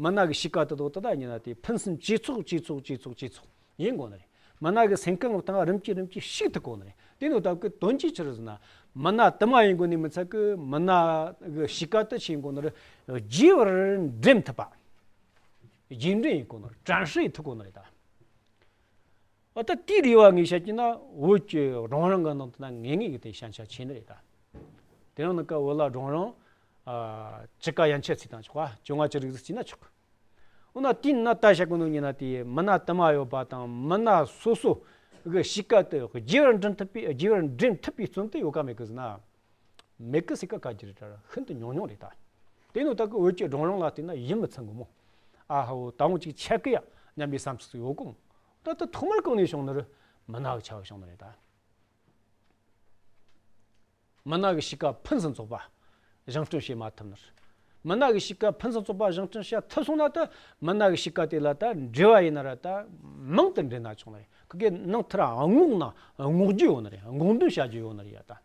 མི་སྣ་གི་གཤིས་ཀ་དེ་དག་དེ་ད་ཡིན་ན་དེ་ཕུན་སུམ་ཇེ་ཚོགས་ཇེ་ཚོགས་ཇེ་ཚོགས་ཇེ་ཚོགས་ཡིན་དགོས་ནི་རེད། མི་སྣ་གི་སེམས་ཁམས་སྟེང་རིམ་གྱིས་རིམ་གྱིས་ཞུགས་ཐུབ་དགོས་ནི་རེད། དེ་ནོ་ད་གི་དོན་གྱིས་ཆི་རེད་ཟེར་ན། མི་སྣ་དུ་མ་ཡིན་དགོས་ནི་མི་ཚད་གི་མི་སྣ་གི་གཤིས་ཀ་དེ་ཆི་ཡིན་དགོས་ནི་རེད། རྒྱས་པར་འགྲེམས་ཐུབ་པ། རྒྱས་འགྲེལ་ཡིན་དགོས་ནི་རེད། དྲན་ཤེས་ཐུབ་དགོས་ནི་རེད་ད། ཨ་ད་དེའི་རེ་བ་ངས་བཤད་ཀྱི་ན་བོད་ཀྱི་སྒྲུང་རིང་གི་ནང་དུ་ན་ངེས་ངེས་ཀྱི་དེ་ཞན་ཆ་ཆེ་ནི་རེད་ད། དེ་རིང་ནི་ཀ་བོད་ལ་སྒྲུང་རིང་ཨ་བཅུ་ཀ་ཡན་ཆད་ཚིག་དང་ཆོག་པ། བཅོ་ལྔ་ཅི་རིགས་ཟིག་བྱས་ན་ཆོག། འོ་ན་དེའི་ནང་ད་བཤད་གོ་ནོ་ཡིན་ན་དེ་མི་སྣ་དུ་མ་ཡོད་པ་དང་མི་སྣ་སོ་སོ་གི་གཤིས་ཀ་དེ་རྒྱས་པར་འགྲེམས་ཐུབ་པའི་རྒྱས་པར་འགྲེམས་ཐུབ་པའི་རྩོམ་དེ་ཡོད་ཀ་མེད་ཀི་ཟེར་ན། མེད་ཀི་ཟེར་ཀ་ག་གི་རེད་ད། ཤིན་ཏུ་ཉུང་ཉུང་རེད་ད། དེ་ནོ་ད་གི་བོད་ཀྱི་སྒྲུང་རིང་ལ་བལྟས་ན་ཡིད་མི་ཚིམ་གི་མོ། ཨ་ཧོ་ད་འོང་ཅིག་ཆད་ཀི་ཡ་སྙམ་པའི་བསམ་ཚུལ་ཡོད་གོ་མོ། ད་ད་ཐོག་མར་གང་ནས་བྱུང་ནི་རེད། མི་སྣ་གི་ཆ་བ་བྱུང་ནི་རེད་ད། མི་སྣ་གི་གཤིས་ཀ་ཕུན་སུམ་ཚོགས་པ་བཞེངས་སྐྲུན་བྱེད་མ་ཐུབ་ནི་རེད། མི་སྣ་གི་གཤིས་ཀ་ཕུན་སུམ་ཚོགས་པ་བཞེངས་སྐྲུན་བྱ་ཐུབ་སོང་ན་ད་མི་སྣ་གི་གཤིས་ཀ་དེ་ལ་ད་འབྲེལ་བ་ཡིན་ན་ར་ད་མང་དུ་འབྲེལ་ན་ཆོག་ནི་རེད། ཁི་གེ་ནང་ཐུར་བསྔོག་ན་བསྔོག་རྒྱུ་ཡོད་ནི་རེད། བསྔོག་འདོན་བྱ་རྒྱུ་ཡོད་ནི་རེད་ཡ་ད།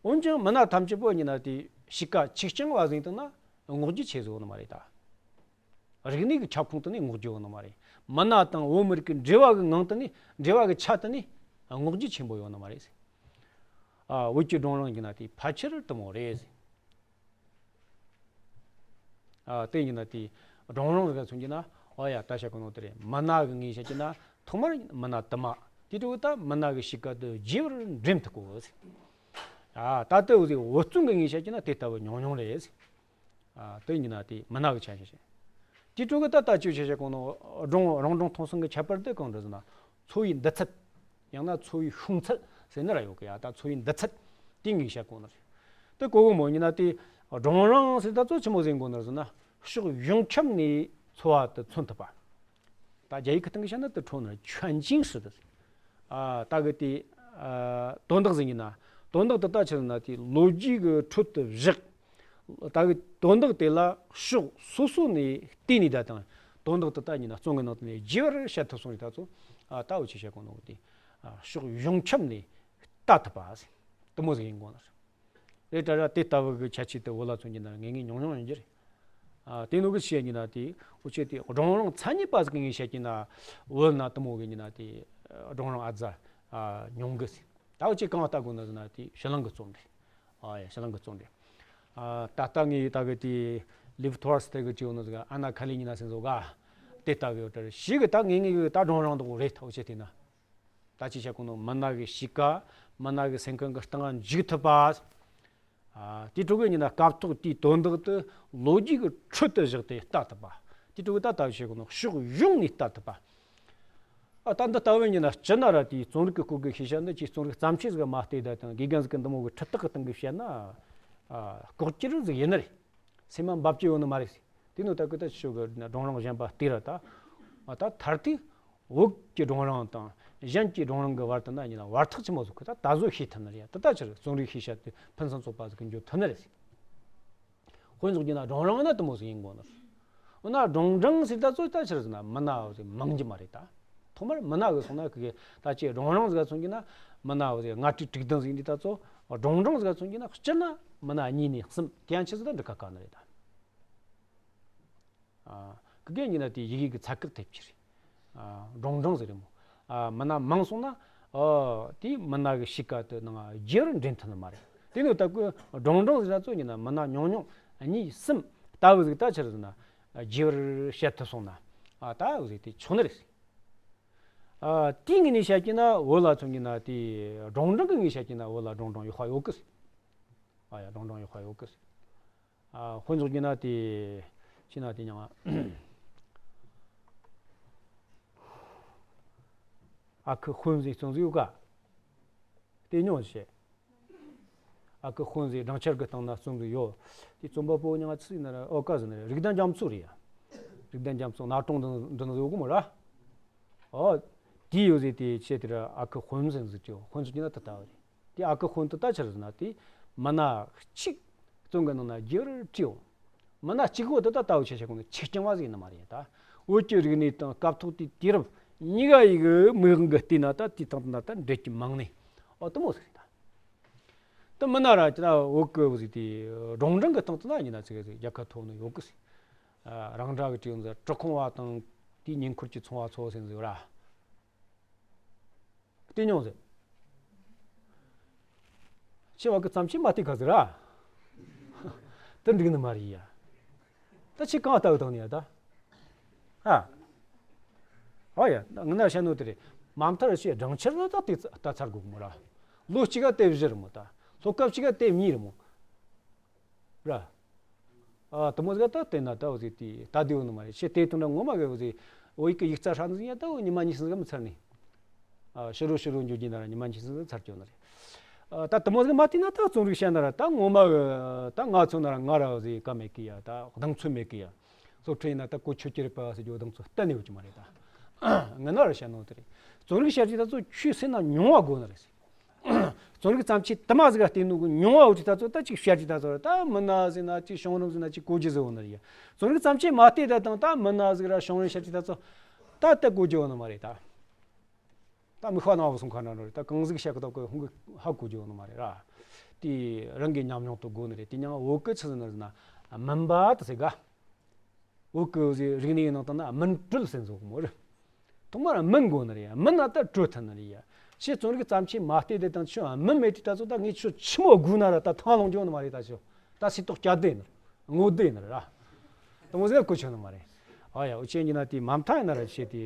འོན་ཀྱང་མི་སྣ་ཐམས་ཅད་པོ་ཡིན་ན་དེ་གཤིས་ཀ་ཆིག་རྐྱང་བ་ཟིག་དང་ན་བསྔོག་རྒྱུ་ཆེ་ཟིག་ཡོད་ནི་མ་རེད་ད། རིག་གནས་ཀྱི་ཁྱབ་ཁོངས་དུ་ནས་བསྔོག་རྒྱུ་ཡོད་ནི་མ་རེད། མི་སྣ་དང་བོད་མི་རིགས་ཀྱི་འབྲེལ་བ་གི་ངང་དུ་ནས་འབྲེལ་བ་གི་ཆ་དུ་ནས་བསྔོག་རྒྱུ་ཆེན་པོ་ཡོད་ནི་མ་རེད། ཨ་བོད་ཀྱི་སྒྲུང་རིང་ཡིན་ན་དེ་ཕལ་ཆེར་དུ་མོ་རེད། ཨ་དེ་ཡིན་ན་དེ་སྒྲུང་རིང་ཟིག་མཚོན་གྱི་ན་ཨོ་ཡ་ད་བཤད་གོ་ནོ་དེ་རེད། མི་སྣ་གི་ངོས་བཤད་ཀྱི་ན་ཐོག་མར་མི་སྣ་དུ་མ་དེ་འཕྲོ་ད་མི་སྣ་གི་གཤིས་ཀ་དེ་རྒྱས་པར་འགྲེམས་ཐུབ་དགོས། ཨ་ད་ལྟ་བུ་ཟིག་འུ་ཚོ་གི་ངོས་བཤད་ཀྱི་ན་དེ་ལྟ་བུ་ཉུང་ཉུང་རེད། ཨ་དེ་ཡིན་ན་དེ་མི་སྣ་གི་ཆ་བཤད་བཤད། དེ་འཕྲོ་གི་ད་ལྟ་ཅི་བཤད་བཤད་གོ་ནོ་སྒྲུང་རང་སྒྲུང་ཐུང་གསུམ་གི་ཁྱད་པར་དེ་གང་རེད་ཟེར་ན། འཚོ་བའི་འདི་ཚད། ཡང་ན་འཚོ་བའི་ཤོང་ཚད་ཟེར་ནི་ར་ཡོད་གི་ཡ། ད་འཚོ་བའི་འདི་ཚད་དེ་ངོས་བཤད་གོ་ནི་རེད། དེ་གོ་གི་མོ་ཡིན་ན་དེ་སྒྲུང་རིང་ཟེར་ད་ཚོ་ཆི་མོ་ཟིག་གོ་ནི་རེད་ཟེར་ན། ཕྱོགས་ཡོངས་ཁྱབ་ནས་འཚོ་བ་དེ་མཚོན་ཐུབ་པ། ད་རྒྱ་ཡིག་གི་སྟེང་གི་བཤད་ན་དེ་འཕྲོ་ན་全景式的། ཨ་ད་གི་དེ་ཨ་དོན་དག་ཟིག་ཡིན་ན། དོན་དག་དེ་ད་ཆི་ཟེར་ན་དེ་ལོ་རྒྱུས་གི་ཁྲོད་དུ་བཞག་ད་གི་དོན་དག་དེ་ལ་ཕྱོགས་སོ་སོ་ནས་བལྟས་ནས་ད་དང་། དོན་དག་དེ་ད་ཡིན་ན་རྩོམ་གི་ནང་དུ་ནས་རྒྱས་པར་བཤད་ཐུབ་སོང་རེད་ད་ཚོ། ཨ་ད་འུ་ཆོས་བཤད་གོ་ནོ་དེ་ཨ་ཕྱོགས་ཡོངས་ཁྱབ་ནས་ལྟ་ཐུབ་པ་ཟིག་དེ་མོ་ཟིག་ཡིན་དགོས་ནི་རེད། རེད་ད་ར་དེ་ལྟ་བུ་གི་ཁྱད་ཆོས་དེ་བོད་ལ་མཚོན་གྱི་ན་ངེས་ངེས་ཉུང་ཉུང་ཡིན་གྱི་རེད། ཨ་དེ་ནོ་གི་བཤད་ཀྱི་ན་དེ་འུ་ཆོས་དེ་སྒྲུང་རིང་མཚན་ཉིད་པ་ཟིག་གི་ངོས་བཤད་ཀྱི་ན་བོད་ན་དེ་མོ་གི་ཡིན་ན་དེ་སྒྲུང་རིང་ཨ་ཙ་ཨ་ཉུང་གི་ཟིག་ད་འུ་ཆོས་གང་ལྟ་དགོས་ན་ཟེར་ན་དེ་ཕྱི་གླིང་གི་རྩོམ་རེད། ཨ་ཡ་ཕྱི་གླིང་གི་རྩོམ་རེད། ཨ་ད་ལྟ་ངས་ད་གི་དེ་ལིབ་ཐོར་སི་ཐེ་གི་ཅིའོ་ནོ་ཟིག་ཨ་ན་ཁ་ལི་ཉི་ན་སེ་ཟོ་ག་དེ་ལྟ་གི་ཡོད་ད་རེད། ཞིག་གི་ད་ངེས་ངེས་གི་ད་སྒྲུང་རིང་དག་རེད་ད་འུ་ཆོས་དེ་ན། ད་ཅི་བྱ་གོ་ནོ་མི་སྣ་གི་གཤིས་ཀ་མི་སྣ་གི་སེམས་ཁམས་གི་སྟེང་འཇུག་ཐུབ་པ། ཨ་དེ་འཕྲོ་གི་ཡིན་ན་སྐབས་ཐོག་དེའི་དོན་དག་དེ་ལོ་རྒྱུས་ཀྱི་ཁྲོད་དུ་བཞག་སྟེ་ལྟ་ཐུབ་པ། དེ་འཕྲོ་གི་ད་ལྟ་བྱེད་གོ་ནོ་ཕྱོགས་ཡོངས་ནས་ལྟ་ཐུབ་པ། ཨ་ད་འདི་ལྟ་བུ་ཡིན་ན་སྤྱིར་ན་ར་དེའི་རྩོམ་རིག་གི་སྐོར་གི་ཤེས་བྱ་འདི་ཅིག་རྩོམ་རིག་བརྩམས་ཆོས་ཟིག་མ་བལྟས་ད་དང་དགེ་རྒན་ཟིག་གི་འདི་མོ་གི་ཁྲིད་སྟེགས་གི་སྟེང་གི་བཤད་ན་ཨ་ལྐོག་གྱུར་ཟིག་ཡིན་ནི་རེད། སེམས་མ་འབབ་ཀྱི་ཡོད་ནི་མ་རེད། དེ་ནོ་ད་ཀུ་ད་ཆོ་གི་སྒྲུང་རིང་གཞན་པ་བལྟས་ར་ད། ཨ་ད་མཐར་ཐུག་བོད་ཀྱི་སྒྲུང་རིང་དང་གཞན་གྱི་སྒྲུང་རིང་གི་བར་དུ་ན་ཡིན་ན་བར་ཐག་ཆི་མོ་ཟིག་གི་ད་ད་གཟོད་ཤེས་ཐུབ་ནི་རེད་ཡ། ད་ད་ཕྱིར་རྩོམ་རིག་ཤེས་བྱ་དེ་ཕུན་སུམ་ཚོགས་པ་ཟིག་གི་འགྱུར་ཐུབ་ནི་རེད། དཔེ་འཇོག་རྒྱུ་ན་སྒྲུང་རིང་ན་དེ་མོ་ཟིག་ཡིན་དགོས་ནི་རེད། འོ་ན་སྒྲུང་རིང་ཟེར་ད་ཚོ་ད་ཕྱིར་ཟེར་ན་མི་སྣ་ཟིག་མང་རྒྱུ་མ་རེད་ད། ཐོག་མར་མི་སྣ་གི་སོང་ན་གི་ད་ཅི་སྒྲུང་རིང་ཟིག་མཚོན་རྒྱུ་ན་མི་སྣ་ཟིག་ལྔ་དྲུག་དྲུག་བདུན་ཟིག་འདི་ད་ཚོ། སྒྲུང་རིང་ཟིག་མཚོན་རྒྱུ་ན་སྤྱིར་ན་མི་སྣ་གཉིས་ནས་གསུམ་དེ་ཡང་ཆེ་ཟིག་ད་འགྲིག་ག་ག་ནི་རེད་ད། ཨ། ཁི་གེ་ཉིན་ན་དེ་ཡི་གེ་གི་ཚད་བཀག་ཐེབས་ཀྱི་རེད། ཨ། སྒྲུང་རིང་ཟེར་རེད་མོ། ཨ། མི་སྣ་མང་སོང་ན། ཨོ་དེ་མི་སྣ་གི་གཤིས་ཀ་དེ་ནང་རྒྱས་པར་འདྲེན་ཐུབ་ནི་མ་རེད། དེ་ནི་ད་ཀོ་སྒྲུང་སྒྲུང་ཟེར་ན་ཚོ་ཡིན་ན་མི་སྣ་ཉུང་ཉུང་གཉིས་གསུམ་ལྟ་བུ་ཟིག་ད་ཆི་རེད་ཟེར་ན་རྒྱས་པར་བཤད་ཐུབ་སོང་ན་ཨ་ད་འུ་ཟིག་དེ་ཆོག་ནི་རེད། ཨ་དེའི་ངོས་ནས་བཤད་ཀྱི་ན་བོད་ལ་མཚོན་གྱི་ན་དེ་སྒྲུང་སྒྲུང་གི་ངོས་བཤད་ཀྱི་ན་བོད་ལ་སྒྲུང་སྒྲུང་ཡག་པ་ཡོད་གི། ཨ་ཡ་སྒྲུང་སྒྲུང་ཡག་པ་ཡོད་གི། ཨ་དཔེ་འཇོག་རྒྱུ་ན་དེ་ཅི་ན་དེ་ཉང་ཨ་ཁུ་དཔོན་ཟིག་རྩོམ་ཟིག་ཡོད་ཀ། དེ་ཉོ་བྱེད། ཨ་ཁུ་དཔོན་ཟིག་སྦྲང་ཆར་གི་སྟེང་ན་རྩོམ་གི་ཡོད། དེ་རྩོམ་པ་པོ་ཉང་ཚིག་ན་ར་ཨོ་ཀ་ཟིག་ན་ར་རིག་ལྡན་རྒྱ་མཚོ་རེད་ཡ། རིག་ལྡན་རྒྱ་མཚོ་ན་གྲོང་འདི་འདི་ན་ཟིག་ཡོད་གི་མོ་ར། ཨོ། དེ་ཡོད་ཟིག་དེ་ཆེ་དེ་ར་ཨ་ཁུ་དཔོན་ཟིག་ཟིག་ཅོ་དཔོན་ཟིག་ཅི་ན་ད་ལྟ་བ་རེད། དེ་ཨ་ཁུ་དཔོན་དུ་ལྟ་ཆེར་ཟེར་ན་དེ་མི་སྣ་གཅིག་རྩོམ་གི་ནང་ན་རྒྱས་པར་བྲིས་ཡོད། མི་སྣ་གཅིག་པོ་དེ་ད་ལྟ་བུ་ཆ་བྱེད་གོ་ནི་ཆིག་རྐྱང་བ་ཟིག་ཡིན་ནི་མ་རེད་ད། བོད་ཀྱི་རིག་གནས་དང་སྐབས་ཐོག་དེའི་དུས་རབས་གཉིས་ཀ་ཡི་གི་མིག་དབང་གི་བལྟས་ན་ད་དེའི་སྟེང་དུ་ན་ད་འགྲེལ་གྱི་མང་ནི་ཨོ་དུ་མོ་ཟིག་རེད་ད། དུ་མི་སྣ་ར་ཅི་ད་བོད་ཀྱི་ཟིག་དེ་སྒྲུང་སྒྲུང་གི་སྟེང་དུ་ན་ཡིན་ན་ཚིག་ཟིག་རྒྱལ་ཁ་ཐོབ་ནི་ཡོད་གི་ཟིག། རང་འདྲ་གི་བྲིས་ཡོང་ཟིག་གྲི་ཁུང་བ་དང་དེའི་ཉེ་འཁོར་གྱི་ཚོང་བ་ཚོ་ཟིན་ཟིག་ར། བལྟས་མྱོང་ཟེར། ཁྱེད་བ་གི་བརྩམས་ཆོས་མ་བལྟས་ག་ཟེར་ར། དེ་འགྲིག་ནི་མ་རེད་ཡ། ད་ཁྱེད་གང་ལྟ་བུ་བཏང་ནི་ཡ་ད། ཨ། ཨ་ཡ་ང་ན་བཤད་ནོ་དེ་རེད། མ་མཐར་ཞེས་སྦྲང་ཆར་ལ་ད་དེ་ལྟ་ཚར་དགོས་གི་མོ་ར། ལོ་གཅིག་ག་དེབ་བཞི་རེད་མོ་ད། ལྷོ་སྐབས་གཅིག་ག་དེབ་གཉིས་རེད་མོ། ར། ཨ་དུ་མོ་ཟིག་ད་བལྟས་ན་ད་འོ་ཟིག་དེ་ལྟ་བདེ་བོ་ནི་མ་རེད། ཤེས་དེ་དུང་འདྲ་ངོ་མ་གི་འོ་ཟིག་བོད་ཡིག་གི་ཡིག་རྩ་ཧྲ་ནི་ཟིག་ཡ་ད་འོ་ཉི་མ་གཉིས་གསུམ་ཟིག་མི་ཚར་ནི། ཨ་ཕྱི་རུ་ཕྱི་རུ་འགྱོ་རྒྱུ་ན་ར་ཉི་མ་གཉིས་གསུམ་ཟིག་ཚར་གྱོ་ནི་རེད། ཨ་ད་དུ་མོ་ཟིག་མ་བལྟས་ན་ད་རྩོམ་རིག་བཤད་ན་ར་ད་ངོ་མ་གི་ད་ང་ཚོ་ན་ར་ང་ར་འོ་ཟིག་ག་མེད་གི་ཡ་ད་གདེང་ཚོད་མེད་གི་ཡ། སློབ་ཕྲུག་ཡིན་ན་ད་གོ་ཆོད་ཀྱི་རེད་པ་ཟེར་རྒྱུ་གདེང་ཚོད་གཏན་ནས་ཡོད་ཀྱི་མ་རེད་ད། ང་ན་ར་བཤད་ནོ་དེ་རེད། རྩོམ་རིག་བཤད་རྒྱུ་ད་ཚོ་ཆོས་ཟེར་ན་མྱོང་བ་དགོས་ནི་རེད། རྩོམ་རིག་བརྩམས་ཆོས་དུ་མ་ཟིག་ག་བལྟས་ནོ་གི་མྱོང་བ་འོ་དེ་ད་ཚོ་ད་ཅིག་བཤད་རྒྱུ་ད་ཚོ་ད་མི་སྣ་ཟེར་ན་ཅིག་བྱུང་རིམ་ཟེར་ན་ཅིག་གོ་རྒྱུ་ཟེར་བོ་ནི་རེད། རྩོམ་རིག་བརྩམས་ཆོས་མ་བལྟས་ད་དང་ད་མི་སྣ་ཟིག་ར་བྱུང་རིམ་བཤད་རྒྱུ་ད་ཚོ་ད་ད་གོ་རྒྱུ་བོ་ནི་མ་རེད་ད། ད་མི་ཤ་ན་བ་སོང་ཁ་ན་རེད་ད་གང་ཟིག་བཤད་གི་ད་གོ་ཧུང་གི་ཧ་གོ་རྒྱུ་བོ་ནི་མ་རེད་ར། དེ་རང་གི་ཉམས་མྱོང་དུ་དགོས་ནི་རེད། དེ་མྱང་བོད་གི་ཆི་ཟེར་ན་ཟེར་ན་མུན་པ་དེ་ཟེར་ག་བོད་ཀྱི་རིག་གནས་ནང་དུ་ན་སྨིན་གྲོལ་ཟེར་ཟེར་གོ་མོ་རེད། ཐོག་མར་སྨིན་དགོས་ནི་རེད་ཡ། སྨིན་ན་ད་གྲོལ་ཐུབ་ནི་རེད་ཡ། ཁྱེད་རྩོམ་རིག་བརྩམས་ཆོས་མ་བལྟས་དེ་དང་ཁྱོད་སྨིན་མེད་དུས་ད་ཚོ་ད་ངས་ཁྱོད་ཆི་མོ་སྒུག་ན་ར་ད་ཐང་ལོང་འགྱོ་ནི་མ་རེད། ད་ཁྱོད་ད་སྲིད་ཐོག་སྐྱ་བསྡད་ནི་རེད། ངོ་བསྡད་ནི་རེད་ར། དེ་མོ་ཟིག་གོ་ཆོད་ནི་མ་རེད། ཨ་ཡ་འུ་ཆེན་གྱི་ན་དེ་མ་མཐའ་ཡིན་ན་ར་བཤད་དེ་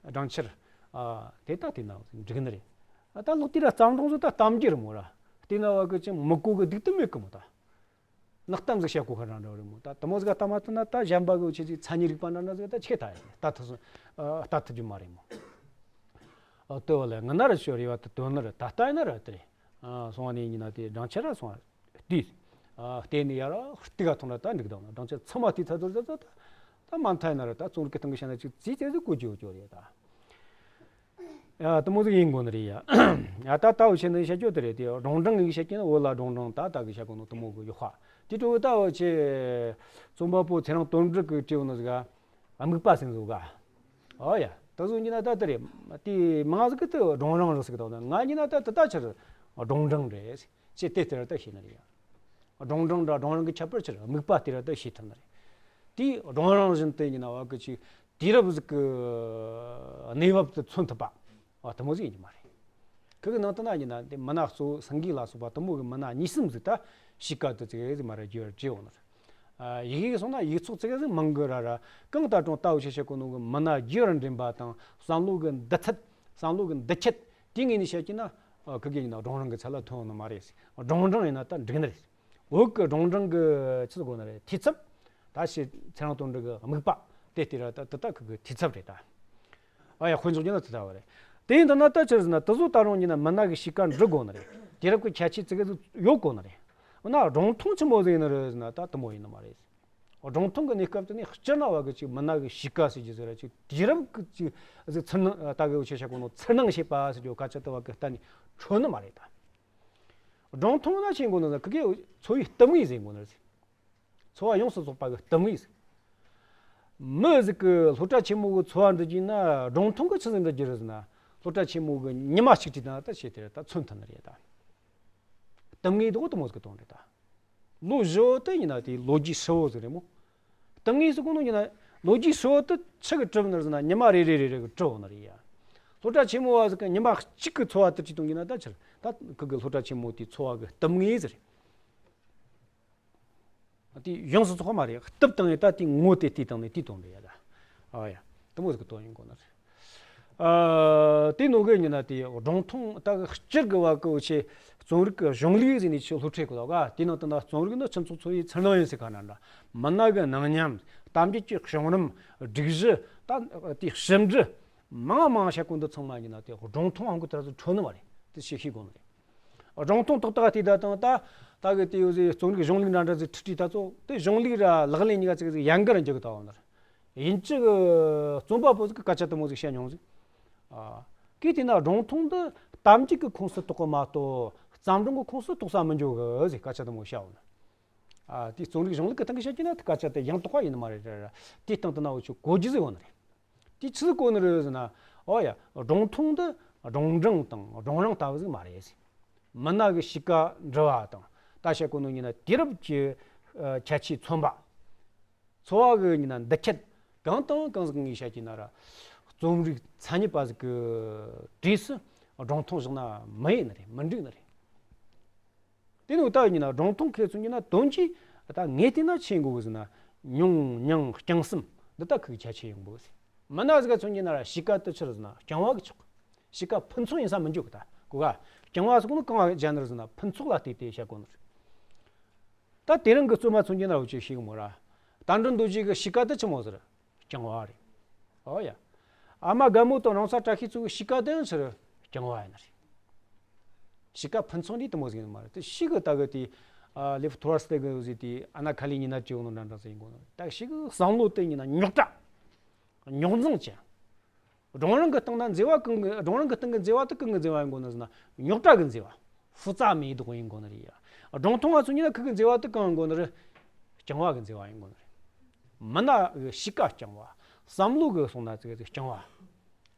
སྦྲང་ཆར་ཨ་དེ་ད་དེ་ན་འགྲིག་ནི་རེད། ད་ལོག་དེ་ར་བརྩམས་སྒྲུང་ཚོ་ད་གཏམ་རྒྱུད་རེད་མོ་ར། དེ་ན་བ་གི་ཅིག་མི་གོ་གི་སྡུག་ཏུ་མེད་གི་མོ་ད། ནག་གཏམ་ཟིག་བཤད་གོ་ཁ་རང་འདྲ་རེད་མོ། ད་དེ་མོ་ཟིག་ལྟ་མ་ཐུབ་ན་ད་གཞན་པ་གི་འུ་ཆེ་ཅིག་མཚན་ཉིད་རིག་པ་འདྲ་འདྲ་ཟིག་ད་ཆེ་ད་ཡ་ལྟ་ཐུབ་སོང་། ཨ་ལྟ་ཐུབ་རྒྱུ་མ་རེད་མོ། ཨ་ལྟོས་བ་ལས་ང་ན་ར་ཤོ་རེ་བ་ད་དོན་ནི་ར་ད་ལྟ་ཡིན་ན་ར་དེ་རེད། ཨ་སོང་བ་ནས་ཡིན་ན་དེ་སྦྲང་ཆར་ར་སོང་བ་བལྟས། ཨ་བལྟས་ནས་ཡ་ར་ལྟོས་ག་ཐོང་ར་ད་འགྲིག་ད་ན་སྦྲང་ཆར་ཚང་མ་བལྟས་ཚར་དུས་ད་ད་ད་མ་མཐའ་ཡིན་ན་ར་ད་རྩོམ་རིག་གི་སྟེང་གི་བཤད་ན་ཅིག་ཙིག་ཙེ་ཟིག་གོ་རྒྱུ་ཡོད་རྒྱུ་རེད་ད། ཡ་དེ་མོ་ཟིག་ཡིན་དགོས་ནི་རེད་ཡ། ཡ་ད་ལྟ་བུ་བཤད་ན་བཤད་རྒྱུ་དེ་རེད་དེ། སྒྲུང་སྒྲུང་ཡིན་བཤད་ཀྱི་ན་བོད་ལ་སྒྲུང་སྒྲུང་ད་ལྟ་གི་བཤད་གོ་ནོ་དེ་མོ་གི་ཡོད་ཧ། དེ་འཕྲོ་ད་འུ་ཆེ་རྩོམ་པ་པོ་ཚེ་རིང་དོན་གྲུབ་གི་བྲིས་ཡོད་ནོ་ཟིག་ག་དམིགས་པ་ཟེར་ཟིག་ག་ཨོ་ཡ་ད་གཟོད་ཀྱི་ན་ད་དེ་རེད། དེ་མང་ཟིག་གི་དེ་སྒྲུང་རང་རེད་ཟེར་གི་འདུག་ན་ང་ཡིན་ན་ད་དེ་ད་ཆི་རེད། སྒྲུང་སྒྲུང་རེད་ཅེས་དེ་ལྟར་ད་བཤད་ནི་རེད་ཡ། སྒྲུང་སྒྲུང་འདྲ་སྒྲུང་རང་གི་ཁྱད་པར་ཕྱིར་དམིགས་པ་དེ་ར་ད་ཤེས་ཐུབ་ནི་རེད། དེའི་སྒྲུང་རང་བཞིན་དུ་ཡིན་ན་བ་གི་ཅིག་དུས་རབས་ཟིག་གི་གནས་བབ་དེ་མཚོན་ཐུབ་པ་ཨ་དེ་མོ་ཟིག་ཡིན་གྱི་མ་རེད། ཁི་གི་ནང་དུ་ན་ཡིན་ན་དེ་མི་སྣ་གཙོ་བོ་སེང་གེ་ལ་སོགས་པ་དེ་མོ་གི་མི་སྣ་གཉིས་གསུམ་ཟིག་ད་གཤིས་ཀ་དེ་ཙི་གེ་ཟིག་མ་ར་བསྒྱུར་བར་བྲིས་ཡོང་ནི་རེད། ཨ་ཡི་གེ་གི་སོང་ན་ཡིག་ཚོགས་ཙི་གེ་ཟིག་མང་གི་ར་ར་གང་ལྟར་ཀྲུང་ལྟ་བུ་ཆེ་ཆེ་གོ་ནོ་གི་མི་སྣ་བསྒྱུར་བར་འདྲེན་པ་དང་བསམ་བློ་གི་འདུ་ཚད་བསམ་བློ་གི་འདུ་ཁྱད་དེ་ངོས་ནས་བཤད་ཀྱི་ན་ཨ་ཁི་གི་ཡིན་ན་སྒྲུང་རང་གི་ཚད་ལ་ཐོན་ཡོང་ནི་མ་རེད། སྒྲུང་རང་ཡིན་ན་ད་འགྲིག་ནི་རེད། བོད་ཀྱི་སྒྲུང་སྒྲུང་གི་ཆི་ཟེར་དགོས་ནི་རེད། འཐུས་ཚབ། ད་ཕྱི་ཚེ་རིང་དོན་གྲུབ་ཀྱི་དམིགས་པ་དེ་དེ་ར་ད་དེ་ད་ཁུ་གི་འཐུས་ཚབ་རེད་ད། ཨ་ཡ་དཔེ་འཇོག་རྒྱུ་ན་དེ་ལྟ་བུ་རེད། དེ་ཡིན་ད་ན་ད་ཆི་རེད་ཟེར་ན་དེ་ཚོ་ད་རུང་ཡིན་ན་མི་སྣ་གི་གཤིས་ཀ་འབྲི་དགོས་ནི་རེད། དུས་རབས་ཀྱི་ཁྱད་ཆོས་ཙི་གེ་ཟིག་ཡོད་དགོས་ནི་རེད། འོ་ན་སྒྲུང་ཐུང་ཆི་མོ་ཟིག་ཡིན་ནི་རེད་ཟེར་ན་ད་དེ་མོ་ཡིན་ནི་མ་རེད། སྒྲུང་ཐུང་གི་གནས་སྐབས་དེ་ནས་སྤྱིར་ན་བ་གི་ཅིག་མི་སྣ་གི་གཤིས་ཀ་ཟེར་རྒྱུ་ཟེར་ར་ཅིག་དུས་རབས་ཀྱི་ཅིག་ཟིག་ཚུར་སྣང་ད་གི་འུ་ཆོ་བཤད་གོ་ནོ་ཚུར་སྣང་བྱེད་པ་ཟེར་རྒྱུ་སྐད་ཆ་དེ་བ་གི་གཏན་ནས་འཕྲོད་ནི་མ་རེད་ད། སྒྲུང་ཐུང་ན་ཆེན་གོ་ནོ་ཟིག་གི་འཚོ་བའི་གཏམ་ངེས་ཟེར་གོ་ནི་རེད། འཚོ་བ་ཡོངས་སུ་རྫོགས་པ་གི་གཏམ་ངེས་ཟིག་མི་ཟིག་གི་སློབ་གྲྭ་ཆེན་མོ་གི་འཚོ་བ་འབྲི་རྒྱུ་ན་སྒྲུང་ཐུང་གི་ཆི་ཟིག་འབྲི་རྒྱུ་རེད་ཟེར་ན་སློབ་གྲྭ་ཆེན་མོ་གི་ཉི་མ་གཅིག་བྲིས་ན་ད་བྱེད་དེ་རེད་ད་མཚོན་ཐུབ་ནི་རེད་ད། གཏམ་ངེས་དེ་འོ་དེ་མོ་ཟིག་གི་དོན་རེད་ད། ལོ་བཞི་བོ་དེ་ཡིན་ན་དེ་ལོ་རྒྱུས་ཧྲིལ་བོ་ཟིག་རེད་མོ། གཏམ་ངེས་ཟེར་གོ་ནོ་ཡིན་ན་ལོ་རྒྱུས་ཧྲིལ་བོ་དེ་ཆི་གི་གྲུབ་ནི་རེད་ཟེར་ན་ཉི་མ་རེ་རེ་རེ་རེ་གི་གྲུབ་ནི་རེད་ཡ། སློབ་གྲྭ་ཆེན་མོ་བ་ཟིག་གི་ཉི་མ་གཅིག་གི་འཚོ་བ་དེ་བྲིས་བཏང་གི་ན་ད་ཆི་རེད། ད་ཁུ་གི་སློབ་གྲྭ་ཆེན་མོ་དེའི་འཚོ་བ་གི་གཏུབ་ངེས་ཟིག་རེད། དེ་ཡོངས་སུ་རྫོགས་པ་མ་རེད། གཏུབ་བཏང་ཡས་ད་དེ་ངོ་དེ་བལྟས་བཏང་ནས་དེ་བཏང་རེད་ཡ་ད། ཨ་ཡ། དེ་མོ་ཟིག་གི་དོན་ཡིན་དགོས་ན་རེད། ཨ། དེ་ནོ་གི་ཡིན་ན་དེ་སྒྲུང་ཐུང་ད་གི་སྤྱིར་གི་བ་གི་འུ་ཆེ་རྩོམ་རིག་གི་གཞུང་ལུགས་ཟེར་ནས་ཆེ་སློབ་ཁྲིད་གི་ལོ་ག། དེ་ནང་དུ་ན་རྩོམ་རིག་ནི་སྤྱི་ཚོགས་འཚོ་བའི་ཚུལ་སྣང་ཡིན་ཟེར་ག་ན་འདྲ། མི་སྣ་གི་སྣང་ཉམས། གཏམ་རྒྱུད་ཀྱི་བྱུང་རིམ། སྒྲིག་གཞི། ད་དེ་ཞིབ་འབྲི། མང་མང་བྱ་གོ་འདི་ཚང་མ་ཡིན་ན་དེ་སྒྲུང་ཐུང་ཧང་གི་དེ་ར་ཚོ་འཕྲོད་ནི་མ་རེད། དེ་ཤེས་ཤེས་དགོས་ནི་རེད། སྒྲུང་ཐུང་ཏག་ཏག་དེ་ད་དང་ད་ད་གི་དེ་ཡོད་ཟེར་རྩོམ་རིག་གཞུང་ལུགས་འདྲ་འདྲ་ཟེར་ཁྲིད་ཁྲིད་ད་ཚོ་དེ་གཞུང་ལུགས་ར་ལག་ལེན་གཉིས་ཀ་ཚིག་ཟིག་ཡན་གར་འཇུག་ད་བ་ནི་རེད། ཡིན་གཅིག་གི་རྩོམ་པ་པོ་ཟིག་གི་སྐད་ཆ་དེ་མོ་ཟིག་བཤད་མྱོང་ཟིག་ཨ། གིས་དེ་ན་སྒྲུང་ཐུང་འདི་གཏམ་རྒྱུད་ཀྱི་ཁོངས་སུ་གཏོགས་གི་མ་གཏོགས་བརྩམས་སྒྲུང་གི་ཁོངས་སུ་གཏོགས་ས་མི་འཇུག་གི་ཟེར་སྐད་ཆ་དེ་མོ་བཤད་འོང་ནི། ཨ། དེ་རྩོམ་རིག་གཞུང་ལུགས་ཀྱི་སྟེང་གི་བཤད་རྒྱུ་ན་དེ་སྐད་ཆ་དེ་ཡང་དག་པ་ཡིན་ནི་མ་རེད་ར། དེའི་སྟེང་དུ་ན་འུ་ཆོས་གོ་རྒྱུ་ཟིག་ཡོད་ནི་རེད། དེ་ཆི་ཟིག་གོ་ནི་རེད་ཟེར་ན། ཨོ་ཡ། སྒྲུང་ཐུང་འདི་སྒྲུང་འབྲིང་དང་སྒྲུང་རིང་ལྟ་བུ་ཟིག་མ་རེད་ཟེར། མི་སྣ་གི་གཤིས་ཀ་འབྲི་བ་དང་ད་བཤད་གོ་ནོ་ཡིན་ན་དུས་རབས་ཀྱི་ཨ་ཁྱད་ཆོས་མཚོན་པ། འཚོ་བ་གི་ཡིན་ན་འདུ་ཁྱད་གང་དང་གང་ཟིག་ངས་བཤད་ཀྱི་ན་ར། རྩོམ་རིག་མཚན་ཉིད་པ་ཟིག་གི་གྲས་སུ་སྒྲུང་ཐུང་བཞག་ན་མི་ཡིན་ནི་རེད། མི་འགྲིག་ནི་རེད། དེ་ནི་ད་ཡིན་ན་སྒྲུང་ཐུང་ཁེ་མཚོན་གྱི་ན་དོན་གྱིས་ད་ངས་བལྟས་ན་ཆེ་འགོ་གི་ཟེར་ན། མྱོང་མྱིང་རྐྱང་གསུམ་འདི་ད་ཁུག་ཁྱད་ཆོས་ཡོང་གོ་ཟེར། མི་སྣ་ཟིག་ག་མཚོན་གྱི་ན་ར་གཤིས་ཀ་དེ་ཆི་རེད་ཟེར་ན་རྐྱང་བ་གི་ཆོག་གཤིས་ཀ་ཕུན་ཚོགས་ཡིན་ས་མི་འཇུག་གི་ད་གོ་ག། རྐྱང་བ་ཟེར་གོ་ནོ་གང་བ་གཞན་ནི་རེད་ཟེར་ན་ཕུན་ཚོགས་ལ་བལྟས་ཏེ་བཤད་གོ་ནི་རེད། ད་དེ་རིང་གི་རྩོམ་པ་མཚོན་གྱི་ན་ར་འུ་ཆོས་ཤེས་གི་མོ་ར། རྟ་མགྲིན་རྡོ་རྗེ་གི་གཤིས་ཀ་དེ་ཆི་མོ་ཟེར། རྐྱང་བ་རེད། ཨོ་ཡ། ཨ་མ་དགའ་མོ་དང་རོང་ཚ་བཀྲ་ཤིས་ཚོ་གི་གཤིས་ཀ་དེ་ཡང་ཆི་རེད། རྐྱང་བ་ཡིན་ནི་རེད། གཤིས་ཀ་ཕུན་ཚོགས་འདི་དེ་མོ་ཟིག་ཡིན་ནི་མ་རེད། དེ་ཤི་གི་ད་གི་དེ། ཨ་ལེབ་ཐོར་སྟེ་གི་ཟིག་དེ་ཨ་ན་ཁ་ལི་ཉི་ན་ཅི་ཡོང་ནོ་འདྲ་འདྲ་ཟིག་ཡིན་གོ་ནོ། ད་ཤི་གི་བསམ་བློ་དེ་ཡིན་ན་རྙོག་དྲ། རྙོག་འཛིང་ཅན། སྒྲུང་རིང་གི་སྟེང་ན་མཛེས་པ་གང་གི། སྒྲུང་རིང་གི་སྟེང་གི་མཛེས་པ་དེ་གང་གི་མཛེས་པ་ཡིན་གོ་ནི་ཟེར་ན་རྙོག་དྲ་གི་མཛེས་པ། ཧྥུ་ཙ་མེ་དོག་ཡིན་གོ་ནི་རེད་ཡ། སྒྲུང་ཐུང་བ་ཚོ་ཉིད་ན་ཁུ་གི་མཛེས་པ་དེ་གང་ཡིན་གོ་ནི་རེད། རྐྱང་བ་གི་མཛེས་པ་ཡིན་གོ་ནི་རེད། མི་སྣ་གི་གཤིས་ཀ་རྐྱང་བ། བསམ་བློ་གི་སོང་ན་ཙི་གི་རྐྱང་བ།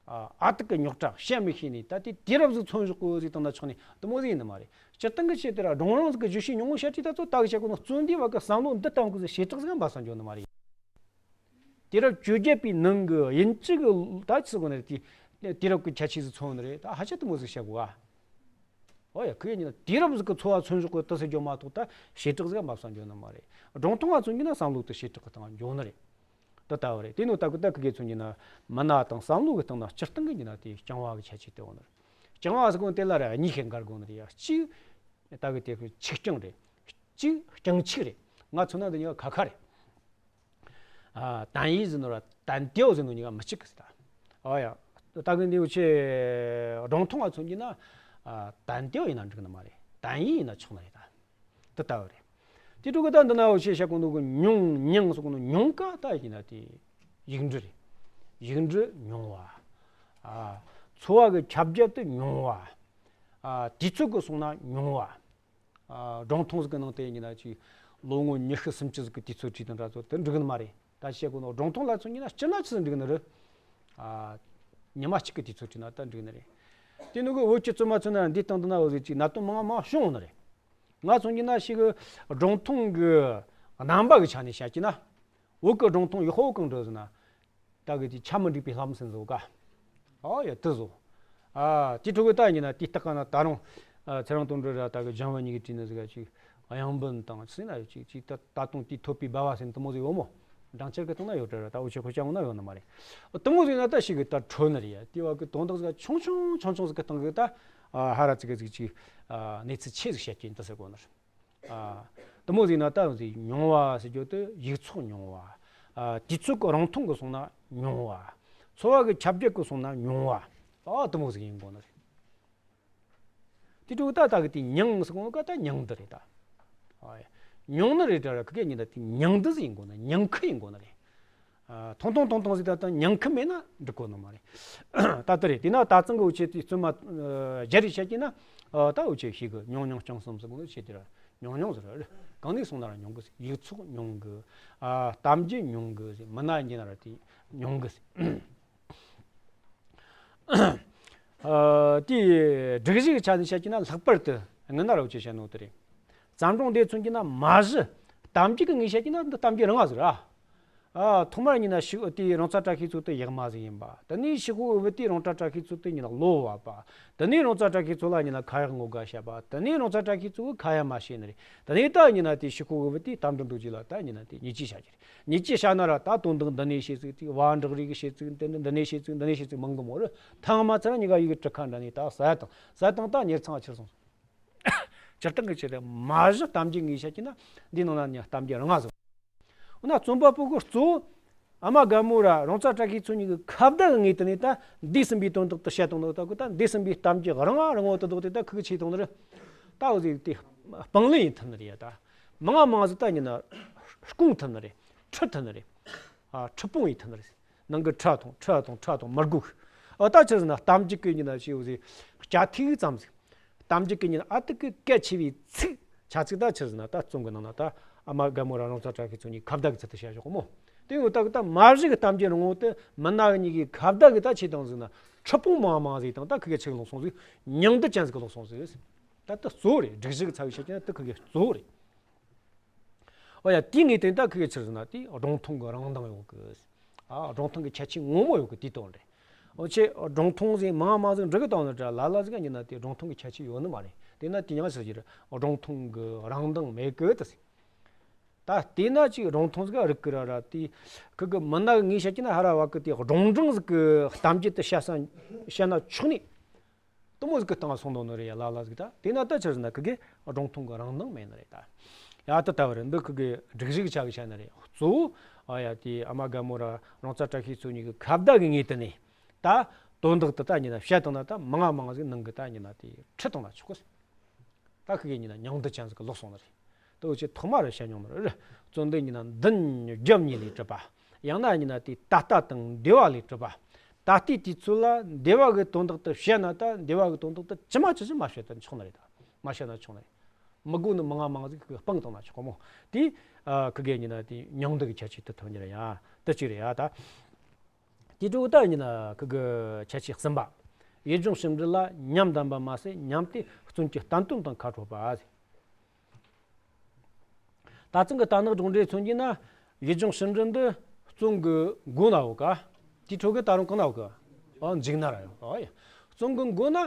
ཨ་ཨ་ཏི་གི་རྙོག་དྲ་བཤད་མི་ཤེས་ནི་ད་དེ་དུས་རབས་ཟིག་མཚོན་བཞག་གོ་ཟིག་དང་ན་ཆགས་ནི་དེ་མོ་ཟིག་ཡིན་ནི་མ་རེད། སྤྱིར་བཏང་གི་ཆེད་དེ་ར་སྒྲུང་རིང་ཟིག་གི་བརྗོད་བྱའི་ཉུང་ངུ་བཤད་ཁྲིད་ད་ཚོ་ད་གི་བཤད་གོ་ནི་བརྩོན་འདུས་བ་གི་བསམ་བློ་འདི་བཏང་གོ་ཟིག་བྱེ་བྲག་ཟིག་འབབ་ས་འཇོག་ནི་མ་རེད། དུས་རབས་བཅོ་བརྒྱད་པའི་ནང་གི་དབྱིན་ཇི་གི་ད་ཆི་གོ་ནི་རེད། དེ་དུས་རབས་ཀྱི་ཁྱད་ཆོས་ཟིག་མཚོན་ནི་རེད། ད་ཧ་ཅང་དེ་མོ་ཟིག་བཤད་གོ་ཨ། ཨོ་ཡ། ཁོས་ཉིན་དུས་རབས་ཟིག་གི་འཚོ་བ་མཚོན་བཞག་གི་དུ་ཟིག་འཇོག་མ་གཏོགས་ད་བྱེ་བྲག་ཟིག་འབབ་ས་འཇོག་ནི་མ་རེད། སྒྲུང་ཐུང་བ་ཚོ་ཡིན་ན་བསམ་བློ་དེ་བྱེ་བྲག་གི་སྟེང་འཇོག་ནི་རེད། དེ་ལྟ་བུ་རེད། དེ་ནོ་ད་གི་ད་གི་གེ་ཚོ་ཡིན་ན་མི་སྣ་དང་བསམ་བློ་གི་སྟེང་ན་སྤྱིར་བཏང་གི་ཡིན་ན་དེ་རྐྱང་བ་གི་ཁྱད་ཆོས་དེ་འོང་ནི་རེད། རྐྱང་བ་ཟེར་གོ་ནི་དེ་ལ་ར་གཉིས་ཤིག་འགལ་གོ་ནི་རེད་ཡ། གཅིག་ད་གི་དེ་ཆིག་རྐྱང་རེད། གཅིག་རྐྱང་ཆིག་རེད། ང་མཚོན་ན་འདི་གཉིས་ཀ་ཁ་ཁ་རེད། ཨ། 单一 ཟེར་ནོ་ར་单调 ཟེར་ནོ་གཉིས་ཀ་མི་གཅིག་གི་ཟེར་ད། ཨོ་ཡ། ད་གི་འདི་འུ་ཆེ་སྒྲུང་ཐུང་བ་མཚོན་གྱི་ན། ཨ། 单调 ཡིན་ན་འགྲིག་ནི་མ་རེད། 单一 ཡིན་ན་ཆོག་ནི་རེད་ད། འདི་ལྟ་བུ་རེད། དེ་འཕྲོ་གི་ད་འདི་ན་འུ་ཆེ་བཤད་གོ་ནོ་གི་མྱོང་མྱིང་ཟེར་གོ་ནོ་མྱོང་ཀ་ད་ཡིན་ན་དེ་ཡིག་འབྲུ་རེད། ཡིག་འབྲུ་མྱོང་བ། ཨ། འཚོ་བ་གི་ཁྱབ་རྒྱ་དེ་མྱོང་བ། ཨ། དུས་ཚོད་གི་སོང་ན་མྱོང་བ། ཨ། སྒྲུང་ཐུང་ཟིག་གི་ནང་དེ་ཡིན་ན་ཅིག་ལོ་ངོ་ཉི་ཤུ་སུམ་ཅུ་ཟིག་གི་དུས་ཚོད་བྲིས་དང་འདྲ་ཚོ་དེ་འགྲིག་ནི་མ་རེད། ད་བཤད་གོ་ནོ་སྒྲུང་ཐུང་ལ་མཚོན་གྱི་ན་སྤྱིར་ན་ཆི་ཟིག་འགྲིག་ནི་རེད། ཨ། ཉི་མ་གཅིག་གི་དུས་ཚོད་བྲིས་ན་ད་འགྲིག་ནི་རེད། དེ་ནོ་གི་བོད་ཀྱི་རྩོམ་པ་ཚོ་ན་འདི་སྟེང་དུ་ན་འོ་ཟིག་ཅིག་གནད་དོན་མང་མང་བྱུང་ནི་རེད། ང་མཚོན་གྱི་ན་ཞིག་གི་སྒྲུང་ཐུང་གི་རྣམ་པ་གི་ཆ་ནས་བཤད་ཀྱི་ན། བོད་ཀྱི་སྒྲུང་ཐུང་ཡག་པོ་གང་འདྲ་ཟེར་ན། ད་གི་དེ་ཆ་མི་འགྲིག་པའི་ལྷ་མོ་སེམས་བཟོ་ག། ཨ་ཡ་དེ་བཟོ། ཨ། དེ་ཕྲོ་གི་ད་ཡིན་ན་དེ་སྟག་ག་ན་ད་རུང་། ཨ། ཚེ་རིང་དོན་གྲུབ་ར་ད་གི་ལྗང་བ་གཉིས་ཀྱི་བྲིས་ནི་ཟིག་ག་ཅིག་དབྱངས་འབུམ་དང་ཟེར་ན་ཅིག་ཅིག་ད་ད་དུང་དེ་ཐོད་པའི་སྦལ་བ་ཟེར་ནི་དེ་མོ་ཟིག་ཡོད་མོ། འགྲེང་འཆར་གི་སྟེང་ན་ཡོད་དྲ་ར། ད་འུ་ཆོ་ཁོ་ཅག་འོ་ན་ཡོད་ནི་མ་རེད། དེ་མོ་ཟིག་ན་ད་ཞིག་གི་ད་འཕྲོད་ནི་རེད་ཡ། དེ་བ་གི་དོན་དག་ཟིག་ཆུང་ཆུང་ཆུང་ཆུང་ཟིག་གི་སྟེང་གི་ད། ཨ། ཧ་ར་ཙི་གི་ཟིག་ཅིག་ཨ། གནས་ཚུལ་ཆེ་ཟིག་བཤད་ཀྱིན་ད་ཟེར་གོ་ནི་རེད། ཨ། དེ་མོ་ཟིག་ན་ད་ཟིག་མྱོང་བ་ཟེར་རྒྱུ་དེ་ཡིག་ཚོགས་མྱོང་བ། ཨ། དུས་ཚོད་ཀྱི་རིང་ཐུང་གི་སོང་ན་མྱོང་བ། འཚོ་བ་གི་ཁྱབ་རྒྱ་གི་སོང་ན་མྱོང་བ། ཨ། དེ་མོ་ཟིག་ཡིན་དགོས་ནི་རེད། དེ་འཕྲོ་ད་ད་གི་དེ་མྱིང་ཟེར་གོ་ནོ་ག་ད་མྱིང་འདི་རེད་ད། ཨ། མྱོང་ནི་རེད་དྲ་ར་ཁི་གེ་ཉིན་ད་དེ་མྱིང་འདི་ཟིག་ཡིན་དགོས་ན་མྱིང་ཁུ་ཡིན་དགོས་ནི་རེད། ཨ། ཐུང་ཐུང་ཐུང་ཐུང་ཟིག་ད་ད་མྱིང་ཁུ་མེད་ན་འགྲིག་གོ་ནི་མ་རེད། ད་དེ་རེད། དེ་ན་ད་ཚང་གི་འུ་ཆོས་དེ་རྩོམ་མ་རྒྱ་རེ་བཤད་ཀྱི་ན། ཨ། ད་འུ་ཆོས་ཤིག་གི་མྱོང་མྱོང་རྐྱང་གསུམ་ཟེར་གོ་ནོ་ཆེ་དེ་ར་མྱོང་མྱོང་ཟེར་ར། གང་ནས་སོང་ན་ར་མྱོང་གི་ཟེར། ཡིག་ཚོགས་མྱོང་གི། ཨ། གཏམ་རྒྱུད་མྱོང་གི་ཟེར། མི་སྣ་ཡིན་ན་ར་དེ་མྱོང་གི་ཟེར། ཨ། དེའི་སྒྲིག་གཞི་གི་ཆ་ནས་བཤད་ཀྱི་ན་ལྷག་པར་དུ་སྔོན་ན་ར་འུ་ཆོས་བཤད་ནོ་དེ་རེད། བརྩམས་སྒྲུང་འདི་མཚོན་གྱི་ན་མ་གཞི་གཏམ་རྒྱུད་ཀྱི་ངོས་བཤད་ཀྱི་ན་འདི་གཏམ་རྒྱུད་རང་ང་ཟིག་ར། ཨ། ཐོག་མར་ཡིན་ན་ཤི་དེ་རོང་ཚ་བཀྲ་ཤིས་མཚོ་དེ་ཡག་མ་ཟིག་ཡིན་པ། དེ་ནས་ཤི་ཁོ་བུ་དེ་རོང་བཀྲ་ཤིས་མཚོ་དེ་ཡིན་ན་གློ་བ་པ། དེ་ནས་རོང་ཚ་བཀྲ་ཤིས་མཚོ་ལ་ཡིན་ན་ཁ་ཡག་ངོ་དགའ་བྱ་བ། དེ་ནས་རོང་ཚ་བཀྲ་ཤིས་མཚོ་གི་ཁ་ཡ་མ་བྱས་ནི་རེད། དེ་ནས་ད་ཡིན་ན་དེ་ཤི་ཁོ་བུ་དེ་རྟ་མགྲིན་རྡོ་རྗེ་ལ་ད་ཡིན་ན་དེ་ཉེས་ཆད་བྱ་རྒྱུ་རེད། ཉེས་ཆད་བྱ་ན་ར་ད་དོན་དག་འདི་ནས་བྱས་ཚིག་དེ་བ་འབྲག་རིགས་བྱས་ཚིག་དེ་ནས་འདི་ནས་བྱས་ཚིག་འདི་ནས་བྱས་ཚིག་མང་གི་མོ་རེད། ཐང་མ་ཚར་ཉི་ག་ཡི་གི་གྲུ་ཁ་འདྲ་ནས་ད་ཟ་དང་ཟ་དང་ད་ཉེར་ཚང་ཆེར་སོང་། སྤྱིར་བཏང་གི་ཆེད་དུ་མ་གཞི་གཏམ་རྒྱུད་ངེས་བཤད་ཀྱི་ན་འདི་ནང་ན་ཉ་གཏམ་རྒྱུད་རང་ང་བཟོ། འོ་ན་རྩོམ་པ་པོ་གི་གཙོ་བོ་ཨ་མ་རྒན་མོ་ར་རོང་ཚ་བཀྲ་ཤིས་མཚོ་གཉིས་ཀྱི་ཁ་བརྡ་གི་ངོས་དེ་ནས་ད་འདས་ཟིན་པའི་དོན་དག་དེ་བཤད་བཏང་ནོ། ད་ཁོ་ད་འདས་ཟིན་པའི་གཏམ་རྒྱུད་རང་ང་རང་ངོ་དེ་དག་དེ་ད་ཁུ་གི་ཆེ་བཏང་ནི་རེད། ད་འོ་ཟིག་དེ་སྤང་ལེན་ཡིན་ཐུབ་ནི་རེད་ཡ། ད་མང་ང་མང་ཟིག་ད་ཡིན་ན་སྐུང་ཐུབ་ནི་རེད། ཁྲིད་ཐུབ་ནི་རེད། ཨ། ཁྲིད་སྤོང་ཡིན་ཐུབ་ནི་རེད། ནང་གི་ཁྲ་ཐོང་ཁྲ་ཐོང་ཁྲ་ཐོང་མར་སྒུག་ཨ། ད་ཆི་ཟེར་ན་གཏམ་རྒྱུད་ཀྱི་ཡིན་ན་ཞེས་འོ་ཟིག་སྐྱ་ཐིག་ཙམ་ཟིག་གཏམ་རྒྱུད་ཀྱི་ཉིན་ཨ་ཏི་ཀི་སྐད་ཆེ་བའི་ཚིག་བྱ་ཚིག་ད་ཆི་ཟེར་ན་ད་རྩོམ་གི་ནང་ན་ད་ཨ་མ་རྒན་མོ་ར་རོང་ཚ་བཀྲ་ཤིས་མཚོ་གཉིས་ཁ་བརྡ་གི་ཚུལ་དུ་བཤད་ཞོག་གི་མོ། དེ་འོ་ད་གི་ད་མ་གཞི་གི་གཏམ་རྒྱུད་རང་ངོ་དེ་མི་སྣ་གི་གཉིས་ཀྱི་ཁ་བརྡ་གི་ད་ཆེ་དང་ཟིག་ན་ཁྲི་སྤུང་མང་མང་ཟིག་དང་ད་ཁི་གེ་ཆི་གི་ལོག་སོང་ཟིག་ཉུང་བསྡུ་ཅན་ཟིག་གི་ལོག་སོང་ཟིག་ད་ད་གཙོ་བོ་རེད། སྒྲིག་གཞི་གི་ཚ་བའི་བཤད་ཀྱི་ན་ད་ཁི་གེ་གཙོ་བོ་རེད། ཨོ་ཡ། དེའི་ངེས་དོན་ད་ཁི་གེ་ཆི་ཟེར་ན་དེ་སྒྲུང་ཐུང་གི་རང་མདངས་ཡོད་གི། ཨ། སྒྲུང་ཐུང་གི་ཁྱད་ཆོས་ངོ་མ་ཡོད་གི་དེའི་དོན་རེད། འོ་ཆེ་སྒྲུང་ཐུང་ཟིག་མང་མང་ཟིག་འབྲི་གི་བཏང་ནི་འདྲ་ལ་ལ་ཟིག་ཡིན་ན་དེ་སྒྲུང་ཐུང་གི་ཁྱད་ཆོས་ཡོད་ནི་མ་རེད། དེ་ན་དེ་ཡང་ཟེར་གྱི་རེད། སྒྲུང་ཐུང་གི་རང་མདངས་མེད་གི་དེ་ཟེར། ད་དེ་ན་ཅིག་སྒྲུང་ཐུང་ཟིག་རིག་གི་ར་ར་དེ་ཁི་གི་མི་སྣ་གི་ངོས་བཤད་ཀྱི་ན་ཧ་ར་བ་གི་དེ་སྒྲུང་འབྲིང་ཟིག་གི་གཏམ་རྒྱུད་དེ་བཤད་ས་བཤད་ན་ཆོག་ནི། དེ་མོ་ཟིག་གི་སྟེང་ལ་སོང་དོ་ནི་རེད་ཡ་ལ་ལ་ཟིག་ད་དེ་ན་ད་ཆི་ཟེར་ན་ཁི་གེ་སྒྲུང་ཐུང་གི་རང་མདངས་མེད་ནི་རེད་ད། ཡ་ད་ལྟ་བར་འདི་ཁི་གེ་སྒྲིག་གཞི་གི་ཆ་གི་བཤད་ནི་རེད། གཙོ་བོ་ཨ་ཡ་དེ་ཨ་མ་རྒན་མོ་ར་རོང་ཚ་བཀྲ་ཤིས་མཚོ་གཉིས་ཀྱི་ཁ་བརྡ་གི་ངོས་དེ་ནས་ད་དོན་དག་དེ་ད་ཡིན་ན་བཤད་བཏང་ན་ད་མང་ང་མང་ཟིག་ནང་གི་ད་ཡིན་ན་དེ་ཁྲིད་བཏང་ན་ཆོག་གི། ད་ཁི་གེ་ཡིན་ན་ཉུང་བསྡུ་ཅན་ཟིག་གི་ལོག་སོང་ནི་རེད། དེ་འུ་ཆོས་ཐོག་མ་རུ་བཤད་མྱོང་ནི་རེད། རྩོམ་འདི་ཡིན་ན་མདུན་རྒྱབ་གཉིས་ལས་གྲུབ་པ། ཡང་ན་ཡིན་ན་དེ་ད་ལྟ་དང་འདས་པ་ལས་གྲུབ་པ། ད་ལྟའི་དུས་ཚོད་ལ་འདས་པ་གི་དོན་དག་དེ་བཤད་ན་ད་འདས་པ་གི་དོན་དག་དེ་ཇི་མ་ཇི་བཞིན་མ་བཤད་ན་ཆོག་ནི་རེད་ད། མ་བཤད་ན་ཆོག་ནི་རེད། མི་དགོས་ནི་མང་ང་མང་ཟིག་གི་སྤང་བཏང་ན་ཆོག་གི་མོ། དེ་ཨ་ཁི་གེ་ཡིན་ན་དེ་ཉུང་བསྡུ་གི་ཁྱད་ཆོས་དེ་ཐོན་གྱི་རེད་ཡ། དེ་གཅིག་རེད་ཡ་ད། དེ་འཕྲོ་ད་ཡིན་ན་ཁི་གི་ཁྱད་ཆོས་གསུམ་པ། ཡུལ་ལྗོངས་ཞིབ་འབྲི་ལ་ཉམས་ལྡན་པ་མ་ཟད་ཉམས་དེ་རྩོམ་གྱི་བསྟན་དོན་དང་ཁ་འཕྲོད་པ། ད་ཐེངས་ཀྱི་རྟ་ནག་སྒྲུང་འགྲེལ་མཚོན་གྱི་ན་ཡུལ་ལྗོངས་ཞིབ་འབྲི་འདི་རྩོམ་གྱི་མགོ་ན་ཡོད་ཀ། དེ་འཕྲོ་གི་ད་རུང་གང་ན་ཡོད་ཀ། ཨ་མཇུག་ན་ར་ཡོད། ཨ་ཡ། རྩོམ་གྱི་མགོ་ན་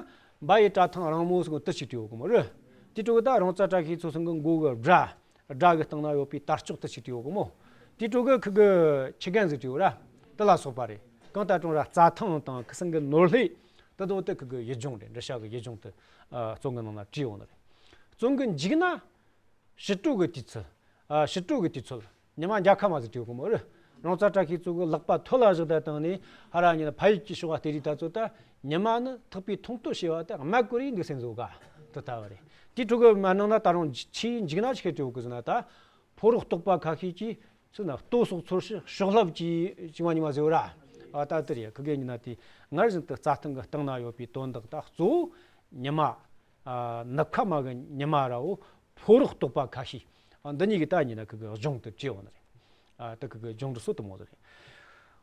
འབའ་ཡི་བྲག་ཐང་རིང་མོ་ཟེར་གོ་དེ་ཅིག་བྲིས་ཡོད་གི་མོ་རེད། དེ་འཕྲོ་གི་ད་རོང་ཚ་བཀྲ་ཤིས་མཚོ་ཚང་གི་མགོ་གི་སྦྲ། སྦྲ་གི་སྟེང་ན་ཡོད་པའི་དར་ལྕོག་དེ་ཅིག་བྲིས་ཡོད་གི་མོ། དེ་འཕྲོ་གི་ཁི་གི་ཁྱི་རྒན་ཟིག་བྲིས་ཡོད་ར། དེ་ལ་སོགས་པ་རེད། གང་ལྟར་ཀྲུང་ར་རྩྭ་ཐང་དང་ཁི་སང་གི་ནོར་ལྷེ། དེ་དོ་དེ་ཁི་གི་ཡུལ་ལྗོངས་རེད། འབྲི་བྱ་གི་ཡུལ་ལྗོངས་དེ་ཨ་རྩོམ་གི་ནང་ན་བྲིས་ཡོད་ནི་རེད། རྩོམ་གི་མཇུག་ན། ཕྱི་དྲོ་གི་དུས་ཚོད། ཨ་ཕྱི་དྲོ་གི་དུས་ཚོད། ཉི་མ་འཇའ་ཁ་མ་ཟིག་བྲིས་ཡོད་གི་མོ་རེད། རོང་ཚ་བཀྲ་ཤིས་མཚོ་གི་ལག་པ་ཐོད་ལ་བཞག་བསྡད་བཏང་ནས་ཧ་ར་ཉིན་ཕ་ཡུལ་གྱི་ཕྱོགས་བ་དེ་རིགས་ད་ཚོད་ད་ཉི་མ་ནི་ཐག་པའི་ཐུང་སྟོད་བྱེ་བ་དེ་སྨད་གོ་རེ་འདུག་སེམས་བཟོ་ག་དེ་ལྟ་བ་རེད། དེ་འཕྲོ་གི་མ་ནང་ན་ད་རུང་ཆེས་མཇུག་ན་ཆི་ཁེ་བྲིས་ཡོད་གི་ཟེར་ན་ད། ཕོ་རོག་རྟོགས་པ་ཁ་ཤས་ཀྱིས་ཚུལ་ན་ལྟོ་སོགས་ཚོར་ཞི་གཤོག་རླབས་ཀྱིས་བཅིང་བ་ཉི་མ་ཟེར་བ་ར། ཨ་ད་དེ་རེད། ཁི་གེ་ཉིན་ན་དེ་སྔར་བཞིན་དུ་རྩྭ་ཐང་གི་སྟེང་ན་ཡོད་པའི་དོན་དག་ད་གཙོ་བོ་ཉི་མ། ཨ་ནུབ་ཁ་མ་གི་ཉི་མ་ར་བོ་ཕོ་རོག་རྟོགས་པ་ཁ་ཤས། ཨ་འདི་གཉིས་ཀྱི་ད་ཉིན་ན་ཁི་གེ་སྦྱོང་དུ་བྲིས་ཡོད་ནི་རེད། ཨ་ད་ཁི་གེ་སྦྱོང་འབྲི་སྲོལ་དུ་མོ་ཟེར་རེད།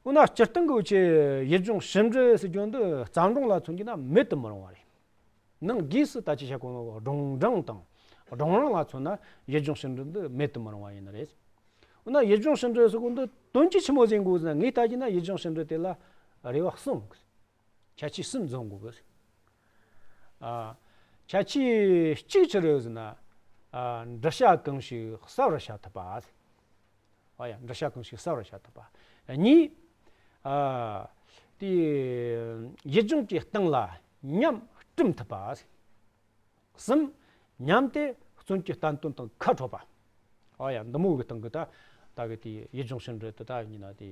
འོ་ན་སྤྱིར་བཏང་གི་འུ་ཆོས་ཡུལ་ལྗོངས་ཞིབ་འབྲི་ཟེར་རྒྱུ་འདི་རྩ་འབྲིང་ལ་མཚོན་གྱི་ན་མེད་དུ་མི་རུང་བ་རེད། ནང་སྒོས་སུ་ད་ཅི་བྱ་གོ་ནོ་སྒྲུང་འབྲིང་དང་སྒྲུང་རིང་ལ་མཚོན་ན་ཡུལ་ལྗོངས་ཞིབ་འབྲི་འདི་མེད་དུ་མི་རུང་བ་ཡིན་ནི་རེད། འོ་ན་ཡུལ་ལྗོངས་ཞིབ་འབྲི་ཟེར་གོ་འདི་དོན་གྱིས་ཆི་མོ་ཟིག་དགོས་ཟེར་ན། ངས་ལྟ་རྒྱུ་ན་ཡུལ་ལྗོངས་ཞིབ་འབྲི་དེ་ལ་རེ་བ་གསུམ། ཁྱད་ཆོས་གསུམ་འཛོམས་དགོས་གི། ཨ་ཁྱད་ཆོས་གཅིག་ཅི་རེད་ཟེར་ན། ཨ་འབྲི་བྱ་གང་ཞིག་གསལ་བར་བྱ་ཐུབ་པ། ཨ་ཡ། འབྲི་བྱ་གང་ཞིག་གསལ་བར་བྱ་ཐུབ་པ། གཉིས། ཨ་དེ་ཡུལ་ལྗོངས་ཀྱི་སྟེང་ལ་ཉམས་སྐྲུན་ཐུབ་པ། གསུམ། ཉམས་དེ་རྩོམ་གྱི་བསྟན་དོན་དང་ཁ་འཕྲོད་པ། ཨ་ཡ། འདི་མོ་གི་སྟེང་གི་ད་ད་གི་དེ་ཡུལ་ལྗོངས་ཞིབ་འབྲི་དེ་ད་ཡིན་ན་དེ་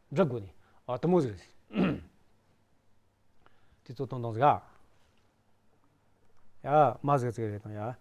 འབྲི་དགོས་ནི། ཨ་དེ་མོ་ཟིག་རེད། དེ་ཚོ་དོན་དང་ཟིག་ཨ། ཡ་མ་ཟིག་ཟིག་རེད་དང་ཡ།